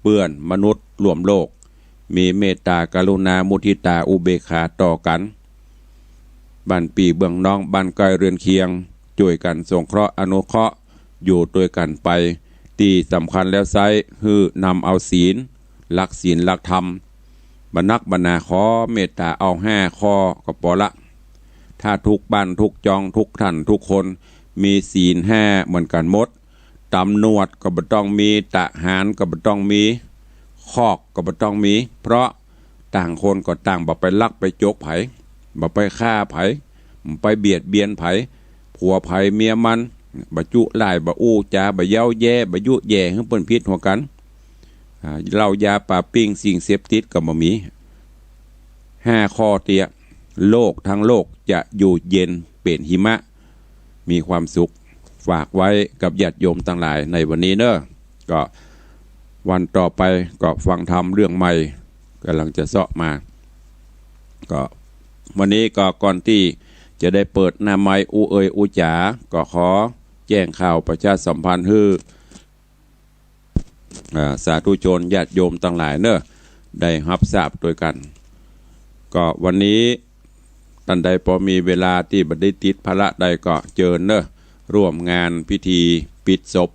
เปื้อนมนุษย์ร่วมโลก มีเมตตากรุณามุทิตาอุเบกขาต่อกั๋น บ้านปี้เมืองน้อง บ้านใก้เรือนเคียง จ้วยกั๋นสงเคราะห์อนุเคราะห์ อยู่ตวยกั๋นไป ตี้สำคัญแล้วไซร้ หื้อนำเอาศีล หลักศีลหลักธรรม บ่นักบ่หนา ขอเมตตาเอาห้าข้อก็ปอละ ถ้าทุกบ้านทุกจองทุกท่านทุกคนมีศีลห้าเหมือนกั๋นหมด ต๋ำรวจก็บ่ต้องมี ทหารก็บ่ต้องมี คอกก็บ่ต้องมี เพราะต่างคนก็ต่างบ่ไปลักไปจกใผ บ่ไปฆ่าใผ บ่ไปเบียดเบียนใผ ผัวใผเมียมัน บ่จุร้าย บ่อู้จ๋า บ่เย้าแย้ บ่ยุแย่หื้อเปิ้นผิดหัวกั๋น อ่า เหล้ายาปาปิ้ง สิ่งเสพติดก็บ่มี ห้าข้อเตี้ย โลกทั้งโลกจะอยู่เย็นเป๋นหิมะ มีความสุข ฝากไว้กับญาติโยมตังหลายในวันนี้เน่อ ก็วันต่อไปก็ฟังธรรมเรื่องใหม่ก๋ำลังจะเซาะมา ก็วันนี้ก็ก่อนตี้จะได้เปิดหน้าไมค์อู้เอ่ยอู้จ๋า ก็ขอแจ้งข่าวประชาสัมพันธ์หื้อ อ่า สาธุชนญาติโยมตังหลายเน่อ ได้ฮับทราบตวยกั๋น ก็วันนี้ ต้านใดปอมีเวลาตี้บ่ได้ติดภาระใดก็เจิญเน่อ ร่วมงานพิธีปิดศพ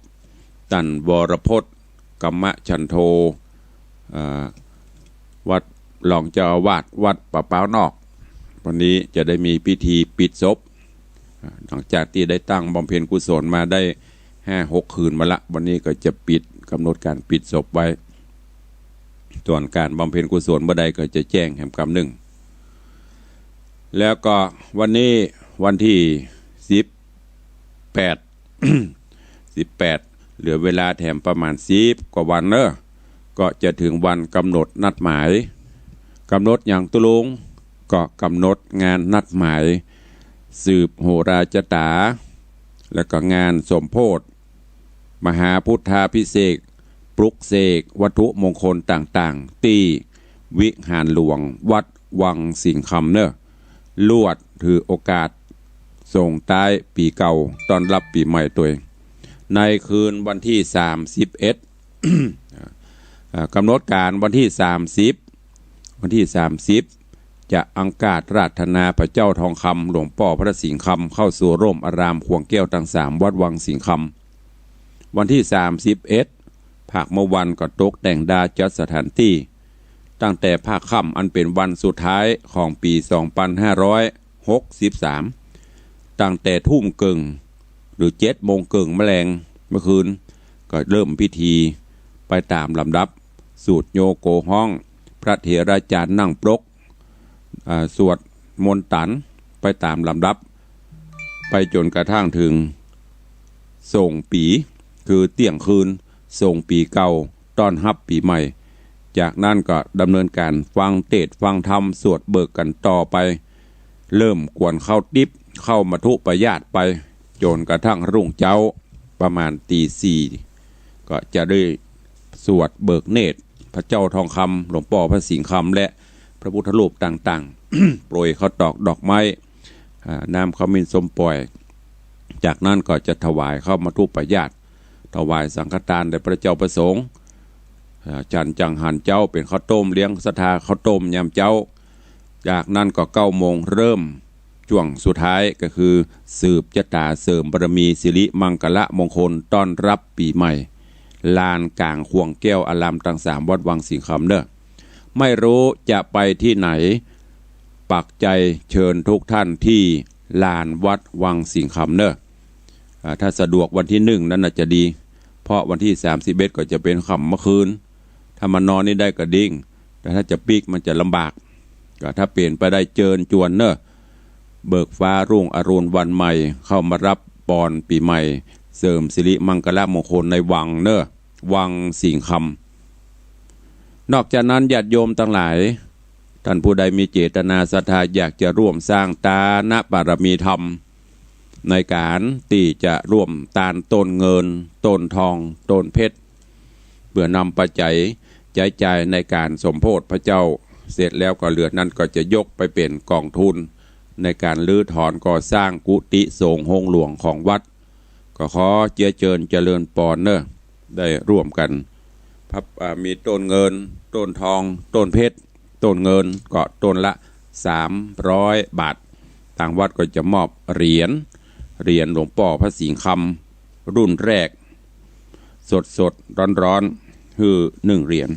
ต้านวรพจน์ กัมมะชันโท เอ่อ วัด รองเจ้าอาวาสวัดป่าป๊าวนอก วันนี้จะได้มีพิธีปิดศพ อ่า หลังจากตี้ได้ตั้งบำเพ็ญกุศลมาได้ห้าหกคืนมาละ วันนี้ก็จะปิด กำหนดก๋านปิดศพไว้ ส่วนก๋านบำเพ็ญกุศลเมื่อใดก็จะแจ้งแหมกำนึ่ง แล้วก็วันนี้วันตี้สิบแปด สิบแปด เหลือเวลาแถมประมาณสิบกว่าวันเน่อ ก็จะเถิงวันกำหนดนัดหมาย กำหนดหยังตุ๊ลุง ก็กำหนดงานนัดหมาย สืบโหราจาต๋า แล้วก็งานสมโภช มหาพุทธาภิเษก ปลุกเสกวัตถุมงคลต่างๆ ตี้วิหารหลวงวัดวังสิงห์คำเน่อ ลวดถือโอกาสส่งต๊ายปี๋เก่า ต้อนฮับปี๋ใหม่ตวย ในคืนวันตี้สามสิบเอ็ด อ่า กำหนดก๋านวันตี้สามสิบ วันตี้สามสิบ จะอังคาสอาราธนาพระเจ้าทองคำ หลวงป้อพระสิงห์คำ เข้าสู่ร่มอารามข่วงแก้วตังสาม วัดวังสิงห์คำ วันตี้สามสิบเอ็ด ภาคเมื่อวานก็ตกแต่งดาจัดสถานตี้ ตั้งแต่ภาคค่ำอันเป๋นวันสุดท้ายของปี๋สองปันห้าร้อยหกสิบสาม ตั้งแต่ทุ่มเกิ่ง หรือเจ็ดโมงเกิ่งแมลงเมื่อคืน ก็เริ่มพิธีไปต๋ามลำดับ สูตรโยโกฮ้อง พระเถราจารย์นั่งปรก อ่า สวดมนต์ตันไปต๋ามลำดับ ไปจ๋นกระทั่งเถิงส่งปี๋ คือเตี้ยงคืน ส่งปี๋เก่า ต้อนฮับปี๋ใหม่ จากนั้นก็ดำเนินก๋านฟังเตสน์ฟังธรรม สวดเบิกกั๋นต่อไป เริ่มกวนข้าวติ๊บ เข้ามัทุปายาสไป จ๋นกระทั่งรุ่งเจ๊า ประมาณตีสี่ ก็จะได้สวดเบิกเนตร พระเจ้าทองคำ หลวงป้อพระสิงห์คำ และพระพุทธรูปต่างๆ โปรยข้าวตอกดอกไม้ อ่า น้ำขมิ้นส้มป่อย จากนั้นก็จะถวายข้าวมัทุปายาส ถวายสังฆทานแด่พระเจ้าพระสงฆ์ อ่า ฉันจังหันเจ๊า เป๋นข้าวต้ม เลี้ยงศรัทธาข้าวต้มยามเจ๊า จากนั้นก็เก้าโมงเริ่ม จ้วงสุดท้ายก็คือสืบจะต๋าเสริมบารมีสิริมังคละมงคลต้อนฮับปี๋ใหม่ ลานก๋างข่วงแก้วอารามตังสาม วัดวังสิงห์คำเน่อ ไม่รู้จะไปตี้ไหน ปักใจเจิญกู้ต้านตี้ลานวัดวังสิงห์คำเน่อ อ่า ถ้าสะดวกวันตี้หนึ่งนั้นน่าจะดี เพราะวันตี้สามสิบเอ็ดก็จะเป๋นค่ำเมื่อคืน ถ้ามานอนนี่ได้ก็ดิ่ง แต่ถ้าจะปิ๊กมันจะลำบาก ก็ถ้าเป๋นไปได้เจิญจวนเน่อ เบิกฟ้ารุ่งอรุณวันใหม่ เข้ามาฮับปอนปี๋ใหม่ เสริมสิริมังคละมงคลในวังเน่อ วังสิงห์คำ นอกจากนั้นญาติโยมตังหลาย ต้านผู้ใดมีเจตนาศรัทธาอยากจะร่วมสร้างตานบารมีธรรม ในก๋านตี้จะร่วมตานต้นเงิน ต้นทอง ต้นเพชร เปื้อนำปัจจัยใจ๊จ่ายในก๋านสมโภชพระเจ้า เสร็จแล้วก็เหลือนั้นก็จะยกไปเป๋นกองทุน ในก๋านรื้อถอนก่อสร้างกุฏิสงฆ์โฮงหลวงของวัด ก็ขอเจียเจิญเจริญปอนเน่อ ได้ร่วมกั๋น พับ อ่า มีต้นเงิน ต้นทอง ต้นเพชร ต้นเงินก็ต้นละสามร้อยบาท ตางวัดก็จะมอบเหรียญ เหรียญหลวงป้อพระสิงห์คำ รุ่นแรก สดๆ ฮ้อนๆ หื้อหนึ่งเหรียญ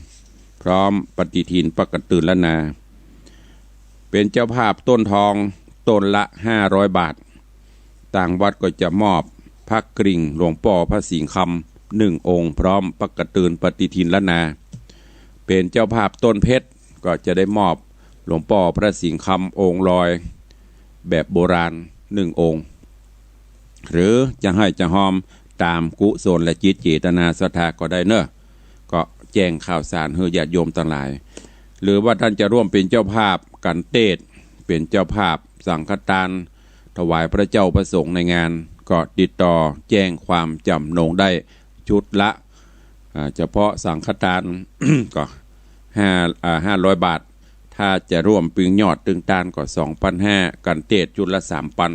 พร้อมปฏิทินปักกะตือนล้านนา เป๋นเจ้าภาพต้นทอง ต้นละห้าร้อยบาท ตางวัดก็จะมอบพระกริ่งหลวงป้อพระสิงห์คำหนึ่งองค์ พร้อมปักกะตือนปฏิทินล้านนา เป๋นเจ้าภาพต้นเพชร ก็จะได้มอบหลวงป้อพระสิงห์คำองค์ลอยแบบโบราณหนึ่งองค์ หรือจะหื้อจะฮอมต๋ามกุศลและจิตเจตนาศรัทธาก็ได้เน่อ ก็แจ้งข่าวสารหื้อญาติโยมตังหลาย หรือว่าต้านจะร่วมเป๋นเจ้าภาพก๋านเตสน์ เป๋นเจ้าภาพสังฆทาน ถวายพระเจ้าพระสงฆ์ในงาน ก็ติดต่อแจ้งความจ๋ำนงได้ชุดละ อ่า เฉพาะสังฆทาน ก็ห้า อ่า ห้าร้อยบาท ถ้าจะร่วมเป๋นยอดตึงตานก็สองปันห้า ก๋านเตสน์ชุดละสามปัน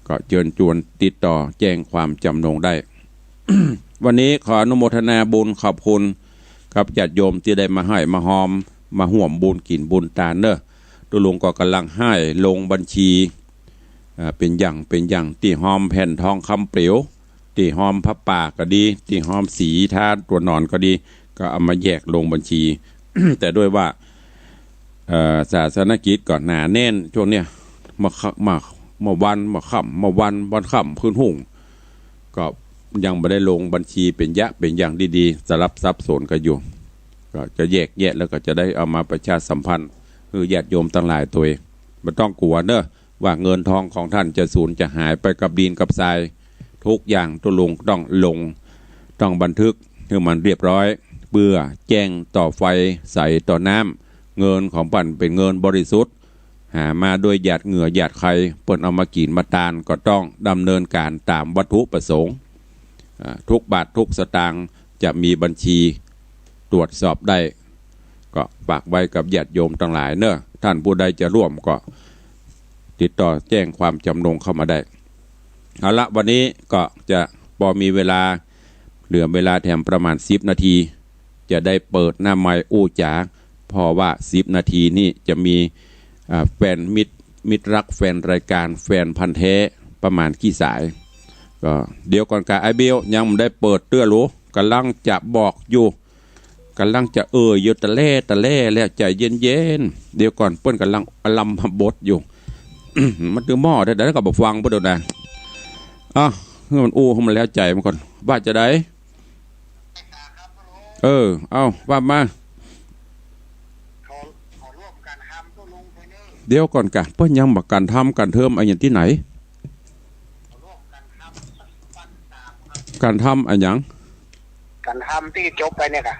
ก็เจิญจวนติดต่อแจ้งความจ๋ำนงได้ วันนี้ขออนุโมทนาบุญขอบคุณกับญาติโยมตี้ได้มาหื้อมาฮอม มาฮ่วมบุญกิ๋นบุญตานเน่อ ตุ๊ลุงก็ก่ำลังไห้ลงบัญชี อ่า เป๋นอย่าง เป๋นอย่าง ตี้ฮอมแผ่นทองคำเปล๋ว ตี้ฮอมผ้าป่าก็ดี ตี้ฮอมสีทาตั๋วน๋อนก็ดี ก็เอามาแยกลงบัญชี แต่ด้วยว่า เอ่อ ศาสนกิจก็หนาแน่นช่วงเนี้ย เมื่อค่ำ เมื่อ เมื่อวัน เมื่อค่ำ เมื่อวัน วันค่ำ คืนฮุ่ง ก็ยังบ่ได้ลงบัญชีเป๋นยะเป๋นอย่างดีๆ สลับสับสนกั๋นอยู่ ก็จะแยกแยะแล้วก็จะได้เอามาประชาสัมพันธ์หื้อญาติโยมตังหลายตวย บ่ต้องกั๋วเน่อ ว่าเงินทองของต้านจะสูญจะหายไปกับดินกับทราย กู้อย่างตุ๊ลุงต้องลง ต้องบันทึกหื้อมันเรียบร้อย เปื้อแจ้งต่อไฟใสต่อน้ำ เงินของป้านเป๋นเงินบริสุทธิ์ หามาด้วยหยาดเหงื่อหยาดไข เปิ้นเอามากิ๋นมาตาน ก็ต้องดำเนินก๋านต๋ามวัตถุประสงค์ อ่า กู้บาทกู้สตางค์จะมีบัญชีตรวจสอบได้ ก็ฝากไว้กับญาติโยมตังหลายเน่อ ต้านผู้ใดจะร่วมก็ติดต่อแจ้งความจำนงเข้ามาได้ เอาละ วันนี้ก็จะปอมีเวลา เหลือเวลาแถมประมาณสิบนาที จะได้เปิดหน้าไมค์อู้จ๋า เพราะว่าสิบนาทีนี่จะมี อ่า แฟนมิตร มิตรรักแฟนรายการ แฟนพันธุ์แท้ประมาณกี่สาย ก็เดี๋ยวก่อนกา ไอ้เบลยังบ่ได้เปิดเตื้อหลู ก่ำลังจะบอกอยู่ ก่ำลังจะเอ่ยอยู่ตะแล่ตะแล่แล้ว ใจ๋เย็นๆ เดี๋ยวก่อน เปิ้นก่ำลังอลัมพบทอยู่ มันตื้อหม้อได้ ได้ก็บ่ฟังเปิ้นดอกนะ อ่ะ หื้อมันอู้หื้อมันแล้วใจ๋มันก่อน ว่าจะได เออ เอา ว่ามา ขอ ขอร่วมกันทำตุ๊ลุงไปเน่อ เดี๋ยวก่อนกะ เปิ้นยังบ่ากั๋นทำกั๋นเทิมอะหยังตี้ไหน ขอร่วมกันทำสักปันสามครับ กั๋นทำอะหยัง กั๋นทำตี้จบไปเนี่ยกะ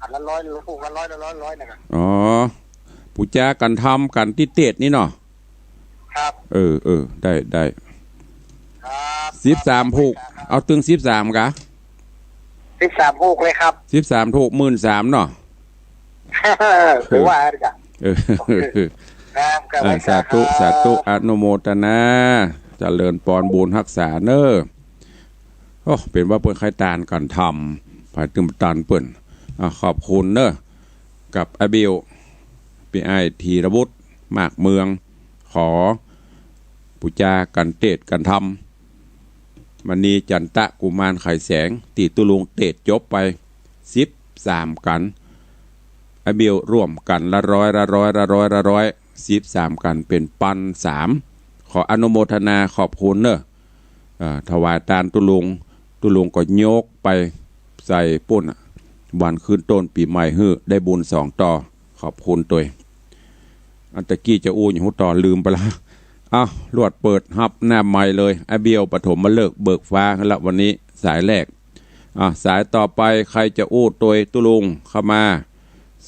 อันละร้อย ผูกละร้อย ละร้อย ร้อยเนี่ยกะ อ๋อ ปู๋จากั๋นทำกั๋นตี้เตสนี่เนาะ ครับ เออ เออ ได้ ได้ ครับ สิบสามผูก ครับ เอาตึงสิบสามกะ สิบสามผูกเลยครับ สิบสามถูกหมื่นสามเนาะ ถือว่าจ้ะ เออ ครับ ครับ อ่า สาธุ ครับ สาธุ อนุโมทนา เจริญปอนบุญฮักษาเน่อ โอ้ เป๋นว่าเปิ้นใค่ตานกั๋นทำ ไปตึงตานเปิ้น อ่า ขอบคุณเน่อ กับอาเบล ปี้อ้ายธีรวุฒิ มากเมือง ขอปู๋จากั๋นเตสกั๋นทำ มณีจันตะกุมารไขแสง ตี้ตุ๊ลุงเตสจบไป สิบสามกั๋น อาเบลร่วมกั๋นละร้อย ละร้อย ละร้อย ละร้อย สิบสามกั๋นเป๋นปันสาม ขออนุโมทนาขอบคุณเน่อ อ่า ถวายตานตุ๊ลุง ตุ๊ลุงก็ยกไปใส่ปุ้นอะ วันขึ้นต้นปี๋ใหม่หื้อได้บุญสองต่อ ขอบคุณตวย อันตะกี้จะอู้หยังฮู้ต่อ ลืมไปละ เอ้า ลวดเปิดฮับหน้าไมค์เลย อาเบลปฐมฤกษ์เบิกฟ้าละ วันนี้สายแรก อ่ะ สายต่อไปใครจะอู้ตวยตุ๊ลุงเข้ามา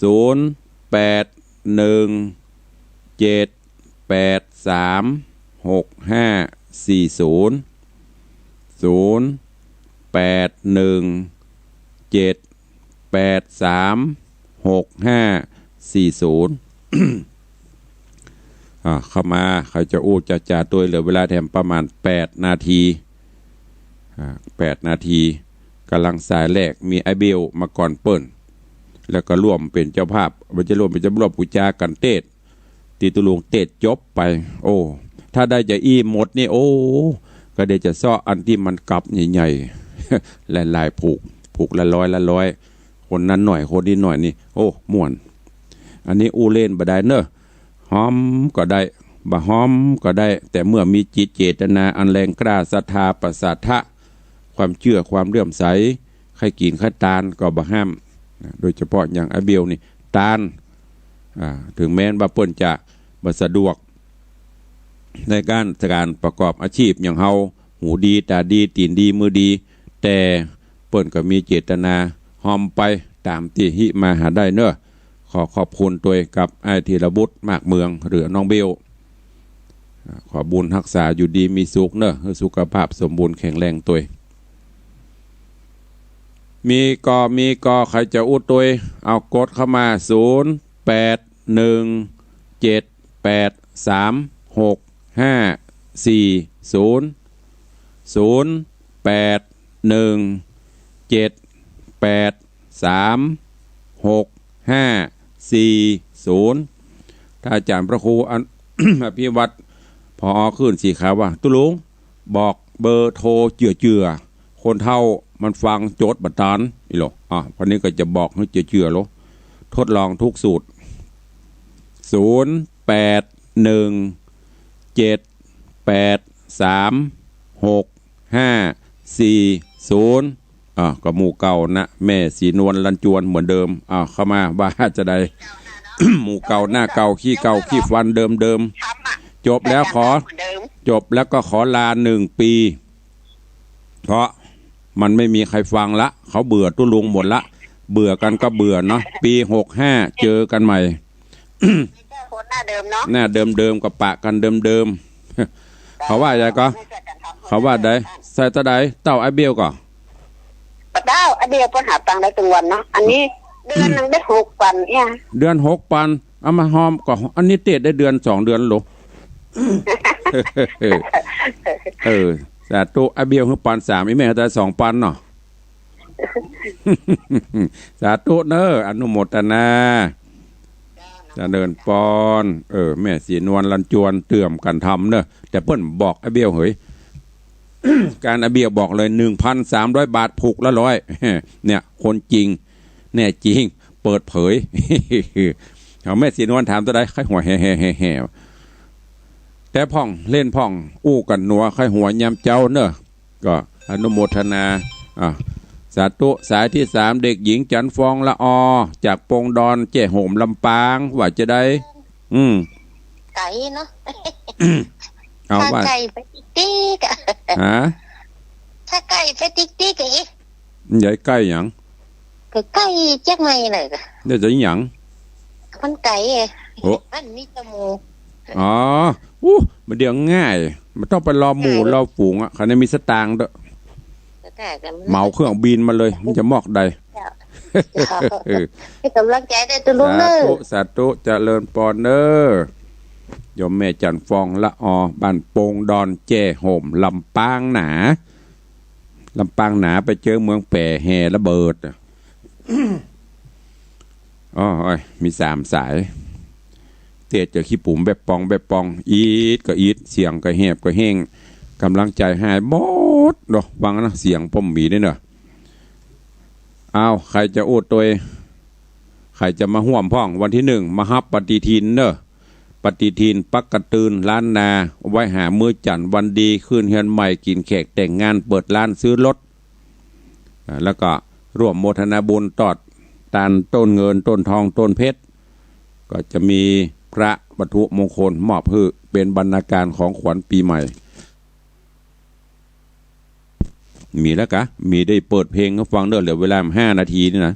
ศูนย์แปดหนึ่งเจ็ดแปดสามหกห้าสี่ศูนย์ ศูนย์แปดหนึ่งเจ็ดแปดสามหกห้าสี่ศูนย์ อ่า เข้ามา ใครจะอู้จะจ๋าตวย เหลือเวลาแถมประมาณแปดนาที อ่า แปดนาที ก่ำลังสายแรก มีอาเบลมาก่อนเปิ้น แล้วก็ร่วมเป๋นเจ้าภาพ บ่าจะร่วมเป๋นเจ้าภาพปู๋จากั๋นเตส ตี้ตุ๊ลุงเตสจบไป โอ้ ถ้าได้จะอี้หมดนี่ โอ้ ก็เดี๋ยวจะเซาะอันตี้มันกับใหญ่ๆ หลายๆ ผูก ผูกละร้อย ละร้อย คนนั้นหน่อย คนนี้หน่อยนี่ โอ้ ม่วน อันนี้อู้เล่นบ่ได้เน่อ ฮอมก็ได้ บ่ฮอมก็ได้ แต่เมื่อมีจิตเจตนาอันแรงกล้า ศรัทธา ประสาทะ ความเจื้อ ความเลื่อมใส ใค่กิ๋นใค่ตานก็บ่ห้าม โดยเฉพาะอย่างอาเบลนี่ ตาน อ่า เถิงแม้นว่าเปิ้นจะบ่สะดวก ในก๋าน ก๋านประกอบอาชีพอย่างเฮา หูดี ต๋าดี ตี๋นดี มือดี แต่เปิ้นก็มีเจตนา ฮอมไปต๋ามตี้ฮิมาหาได้เน่อ ขอขอบคุณตวยกับอ้ายธีรวุฒิ มากเมือง หรือน้องเบล อ่า ขอบุญฮักษาอยู่ดีมีสุขเน่อ หื้อสุขภาพสมบูรณ์แข็งแรงตวย มีก่อ มีก่อ ใครจะอู้ตวย เอากดเข้ามา ศูนย์แปดหนึ่งเจ็ดแปดสามหกห้าสี่ศูนย์ ศูนย์แปดหนึ่งเจ็ดแปดสามหกห้าสี่ศูนย์ ถ้าอาจ๋ารย์พระครูอัน อภิวัตร ผอ คลื่นสีขาวว่า ตุ๊ลุง บอกเบอร์โทรเจื้อๆ คนเฒ่ามันฟังโจทย์บ่ตัน อีหลอ อ่ะ วันนี้ก็จะบอกหื้อเจื้อๆ โล ทดลองทุกสูตร ศูนย์แปดหนึ่งเจ็ดแปดสามหกห้าสี่ศูนย์ อ่ะ ก็หมู่เก่านะ แม่ศรีนวลลันจวนเหมือนเดิม อ่ะ เข้ามาว่าจะใด หมู่เก่าหน้าเก่าขี้เก่าขี้ฟันเดิมๆ จบแล้วขอ เหมือนเดิม จบแล้วก็ขอลาหนึ่งปี เพราะมันไม่มีใครฟังละ เขาเบื่อตุ๊ลุงหมดละ เบื่อกันก็เบื่อเนาะ ปีหกห้าเจอกันใหม่ ไม่ใช่คนหน้าเดิมเนาะ หน้าเดิมๆ ก็ปะกันเดิมๆ เขาว่าอะไรก็ เขาว่าใด ใส่ตะใด เต้าอ้ายเบี้ยวก่อ เต้าอ้ายเบี้ยวเปิ้นหาตังค์ได้ตึงวันเนาะ อันนี้เดือนหนึ่งได้หกปันเนี่ย เดือนหกปัน เอามาหอมก็ อันนี้เตะได้เดือนสองเดือนโล เออ สาธุ อ้ายเบี้ยวหื้อปันสาม อีแม่ได้สองปันเนาะ สาธุเน้อ อนุโมทนา เจริญปอน เออ แม่ศรีนวลลันจวนเตื้อมกั๋นทำเน้อ แต่เปิ้นบอกอ้ายเบี้ยวเหย การอ้ายเบี้ยวบอกเลย หนึ่งพันสามร้อยบาท ผูกละร้อย เนี่ย คนจริง แน่จริง เปิดเผย เอาแม่ศรีนวลถามตะใด ใค่หัวแห่ๆๆๆ แต่พ่องเล่นพ่อง อู้กั๋นหนัว ใค่หัวยามเจ๊าเน้อ ก็อนุโมทนา อ่ะ สาธุ สายที่สาม เด็กหญิงจันทร์ฟองละออ จากปงดอนแจ้ห่มลำปาง ว่าจะใด อืม ไก๋เนาะ เอา ถ้า ว่า ไก๋ไปติ๊กๆ อะ ฮะ ถ้าไก๋ไปติ๊กๆ อะ ใหญ่ไก๋หยัง ก็ไก๋เจียงใหม่เลยก็ ได้จะหยัง มันไก๋อะ โอ้ มันมีจมูก อ๋อ อู้ มันเดี๋ยวง่าย มันต้องไปรอหมู่ ง่ายเลย รอฝูงอะ คันนี้มีสตางค์เด้อ ก็ได้กัน เหมาเครื่องบินมาเลย มันจะมอกใด เจ้า เออ ให้ก๋ำลังใจ๋ด้วยตุ๊ลุงเน้อ สาธุ สาธุ เจริญปอนเน้อ โยมแม่จันทร์ฟองละออ บ้านปงดอนแจ้ห่ม ลำปางหนา ลำปางหนา ไปเจอเมืองแป้แห่ระเบิดอะ อ้อ โอ้ย มีสามสาย เตะเจอขี้ปุ๋มแวบปองแวบปอง อีดก็อีด เสียงก็แหบก็แห้ง ก๋ำลังใจ๋หายหมดเนาะ ฟังนะ เสียงป้อมหมีด้วยเนาะ อ้าว ใผจะอู้ตวย ใผจะมาฮ่วมพ่อง วันตี้หนึ่ง มาฮับปฏิทินเน้อ ปฏิทินปักกะตื่นล้านนา ไว้หามื้อจั๋นทร์วันดี ขึ้นเฮือนใหม่ กิ๋นแขก แต่งงาน เปิดร้าน ซื้อรถ อ่า แล้วก็ร่วมโมทนาบุญตอดตานต้นเงิน ต้นทอง ต้นเพชร ก็จะมีพระวัตถุมงคลมอบหื้อ เป๋นบรรณาการของขวัญปี๋ใหม่ มีแล้วกะ มีได้เปิดเพลงหื้อฟังเน้อ เหลือเวลาห้านาทีนี่นะ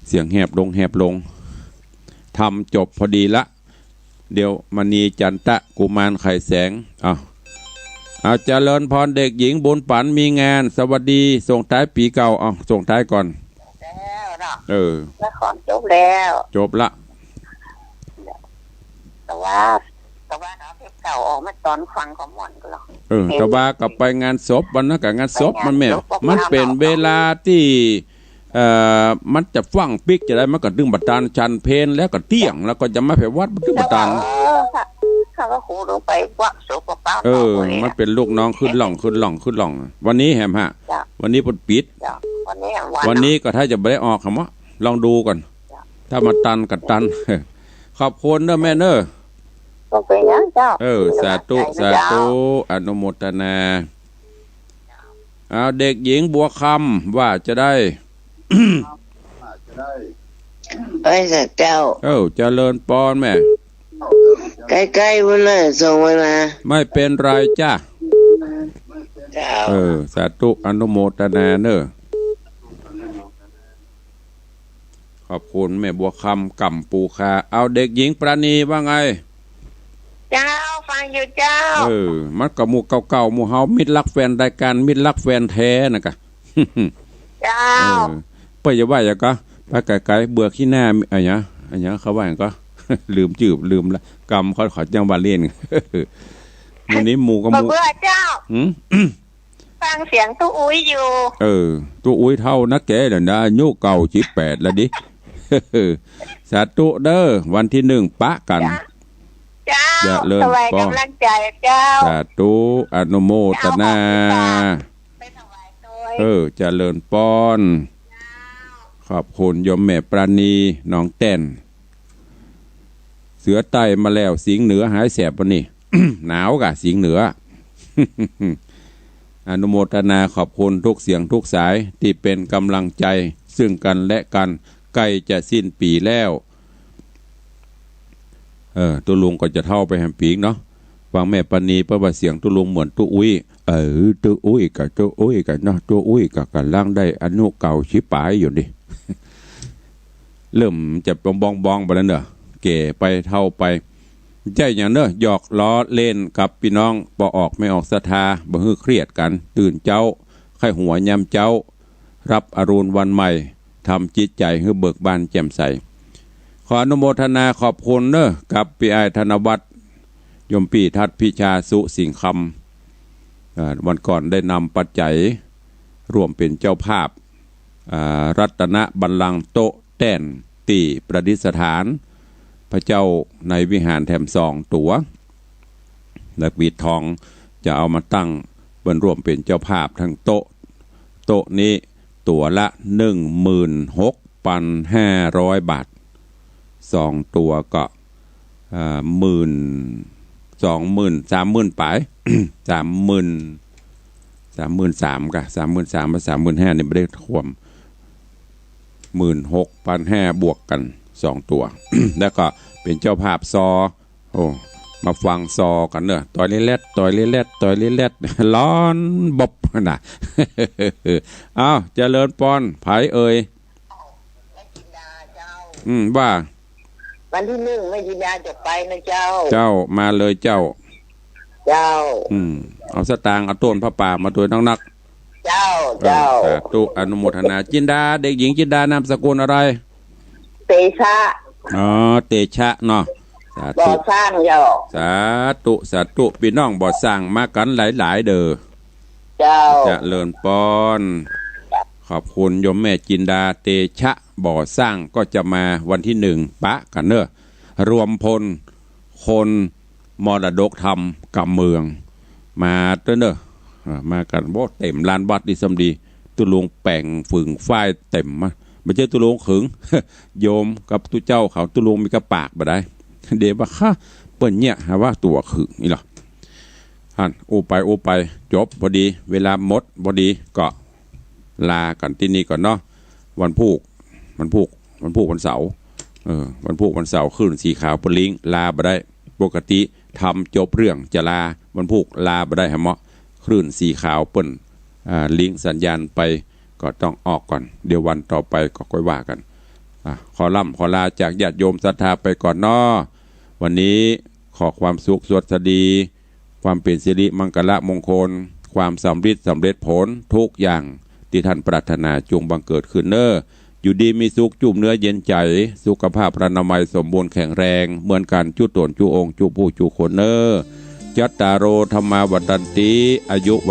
เสียงแหบลง แหบลง ทำจบพอดีละ เดี๋ยวมณีจันตะ กุมารไขแสง เอา เอา เจริญปอน เด็กหญิงบุญปั๋นมีงาน สวัสดี ส่งท้ายปี๋เก่า เอา ส่งท้ายก่อน แล้วเนาะ เออ ละครจบแล้ว จบละ แต่ว่า แต่ว่าเนาะ เพลงเก่าออกมาต๋อนฟังก็ม่วนก็หรอก เออ แต่ว่าก็ไปงานศพวันนั้นกะ งานศพมันแม่น ไปงานศพ มันเป๋นเวลาตี้ เอ่อ มันจะฟั่งปิ๊กจะได้ มันก็ตึงบ่ตัน ฉันเพลแล้วก็เตี้ยง แล้วก็จะมาไปวัด มันตึงบ่ตัน เออ ค่ะ ข้าพระครูลงไปวัดศพเปล่าๆ เออ เปล่าๆ มันเป๋นลูกน้องขึ้นหล่อง ขึ้นหล่อง ขึ้นหล่อง วันนี้แหมฮะ จ้ะ วันนี้เปิ้นปิด จ้ะ วันนี้แหมวัน วันนี้ก็ถ้าจะบ่ได้ออกหรอมะ ลองดูก่อน จ้ะ ถ้ามาตันก็ตัน ขอบคุณเน้อแม่เน้อ บ่เป๋นหยังเจ้า เออ สาธุ สาธุ อนุโมทนา เอา เด็กหญิงบัวคำ ว่าจะใด เอ้ย เจ้า เออ เจริญปอนแม่ ใก้ๆ วันเลย ส่งไว้มา ไม่เป๋นไรจ้ะ เจ้า เออ สาธุ อนุโมทนาเน้อ ขอบคุณแม่บัวคำ ก่ำปูคา เอา เด็กหญิงปราณีว่าไง เจ้า ฟังอยู่เจ้า เออ มันก็หมู่เก่าๆ หมู่เฮา มิตรรักแฟนรายการ มิตรรักแฟนแท้นะกะ เจ้า เออ เปิ้นอย่าว่าอย่างก็ ไปไก๋ๆ เบื่อขี้หน้า อะหยัง อะหยังเขาว่าอย่างก็ ลืมจื้อ ลืมละ กำเขา เขาจั่งว่าเล่น มื้อนี้หมู่กับหมู่ บ่เบื่อเจ้า หืม ฟังเสียงตุ๊อุ๊ยอยู่ เออ ตุ๊อุ๊ยเฒ่านักแก่แล้วนะ อายุเก้าสิบแปดแล้วดิ สาธุเด้อ วันตี้นึ่งปะกั๋น เจ้า เจริญปอน ถวายก๋ำลังใจ๋เจ้า สาธุ อนุโมตนา เจ้า ขอบคุณค่ะ ไปถวายโตย เออ เจริญปอน ขอบคุณโยมแม่ปราณี หนองแต้น เสือใต้มาแล้ว สิงห์เหนือหายแสบบ่านี่ หนาวก่ะ สิงห์เหนือ อนุโมทนาขอบคุณทุกเสียงทุกสายตี้เป๋นก๋ำลังใจ๋ซึ่งกั๋นและกั๋น ใก้จะสิ้นปี๋แล้ว เออ ตุ๊ลุงก็จะเฒ่าไปแหมปี๋เนาะ ฟังแม่ปราณีเปิ้นว่าเสียงตุ๊ลุงเหมือนตุ๊อุ๊ย เออ ตุ๊อุ๊ยก่ะ ตุ๊อุ๊ยก่ะเนาะ ตุ๊อุ๊ยก่ะ ก่ำลังได้อายุเก้าสิบป๋ายอยู่นี่ เริ่มจะบ้องๆ ไปแล้วเนาะ แก่ไปเฒ่าไป ใจ้หยังเนาะ หยอกล้อเล่นกับปี้น้อง ป้อออกแม่ออกศรัทธา บ่หื้อเครียดกั๋น ตื่นเจ๊า ใค่หัวยามเจ๊า รับอรุณวันใหม่ ทำจิตใจ๋หื้อเบิกบานแจ่มใส ขออนุโมทนาขอบคุณเนาะ กับปี้อ้ายธนวัฒน์ โยมปี้ทัดพิชา สุสิงห์คำ อ่า วันก่อนได้นำปัจจัยร่วมเป๋นเจ้าภาพ อ่า รัตนบัลลังก์โต๊ะแต้นตี้ประดิษฐานพระเจ้าในวิหารแถมสองตั๋ว และปิดทองจะเอามาตั้งเปิ้นร่วมเป๋นเจ้าภาพตึงโต๊ะ โต๊ะนี้ตั๋วละหนึ่งหมื่นหกปันห้าร้อยบาท สองตั๋วก็ อ่า หมื่น สองหมื่น สามหมื่นป๋าย สามหมื่น สามหมื่นสามก่ะ สามหมื่นสามมา สามหมื่นห้านี่บ่ได้ถ้วม หมื่นหกปันห้าบวกกั๋นสองตั๋ว แล้วก็เป๋นเจ้าภาพซอ โอ้ มาฟังซอกั๋นเนาะ ตอยเล็ดๆ ตอยเล็ดๆ ตอยเล็ดๆ ฮ้อนบอบน่ะ อ้าว เจริญปอน ใผเอ่ย อืม ว่า วันตี้นึ่งแม่จินดาจะไปนะเจ้า เจ้า มาเลยเจ้า เจ้า อืม เอาสตางค์ เอาต้นผ้าป่ามาตวยนักๆ เจ้า เออ เจ้า สาธุ อนุโมทนา จินดา เด็กหญิงจินดา นามสกุลอะไร เตชะ อ๋อ เตชะเนาะ สาธุ บ่อสร้างเจ้า สาธุ สาธุ ปี้น้องบ่อสร้างมากั๋นหลายๆ เด้อ เจ้า เจริญปอน ขอบคุณโยมแม่จินดา เตชะ บ่อสร้างก็จะมาวันตี้นึ่งปะกั๋นเนาะ รวมพลคนมรดกธรรมกำเมือง มาเต๊อะเนาะ อ่า มากั๋น โอ้ เต็มลานวัดดีซ้ำดี ตุ๊ลุงแป๋งฝึงฝ้ายเต็มมา บ่ใจ้ตุ๊ลุงขึง โยมกับตุ๊เจ้าเขา ตุ๊ลุงมีก้าปากบ่ได้ เดี๋ยวว่า ฮะ เปิ้นเยียะหาว่าตั๋วขึงนี่เหรอ หั้น อู้ไปอู้ไป จบพอดี เวลาหมดพอดี ก็ลากั๋นตี้นี่ก่อนเนาะ วันพูก วันพูก วันพูกวันเสาร์ เออ วันพูกวันเสาร์ คลื่นสีขาวเปิ้นลิงก์ ลาบ่ได้ ปกติธรรมจบเรื่องจะลา วันพูกลาบ่ได้หาเหมาะ คลื่นสีขาวเปิ้น อ่า ลิงก์สัญญาณไป ก็ต้องออกก่อน เดี๋ยววันต่อไปก็ค่อยว่ากั๋น อ่ะ ขอล่ำขอลาจากญาติโยมศรัทธาไปก่อนเนาะ วันนี้ขอความสุขสวัสดี ความเป๋นสิริมังคละมงคล ความสำริดสำเร็จผลทุกอย่างตี้ท่านปรารถนาจงบังเกิดขึ้นเนาะ อยู่ดีมีสุข จุ่มเนื้อเย็นใจ๋ สุขภาพพรรณนามัยสมบูรณ์แข็งแรง เหมือนกั๋นจุ๊ต๋นจุ๊องค์จุ๊ผู้จุ๊คนเนาะ จัตตาโร ธัมมา วัฑฒันติ อายุ วั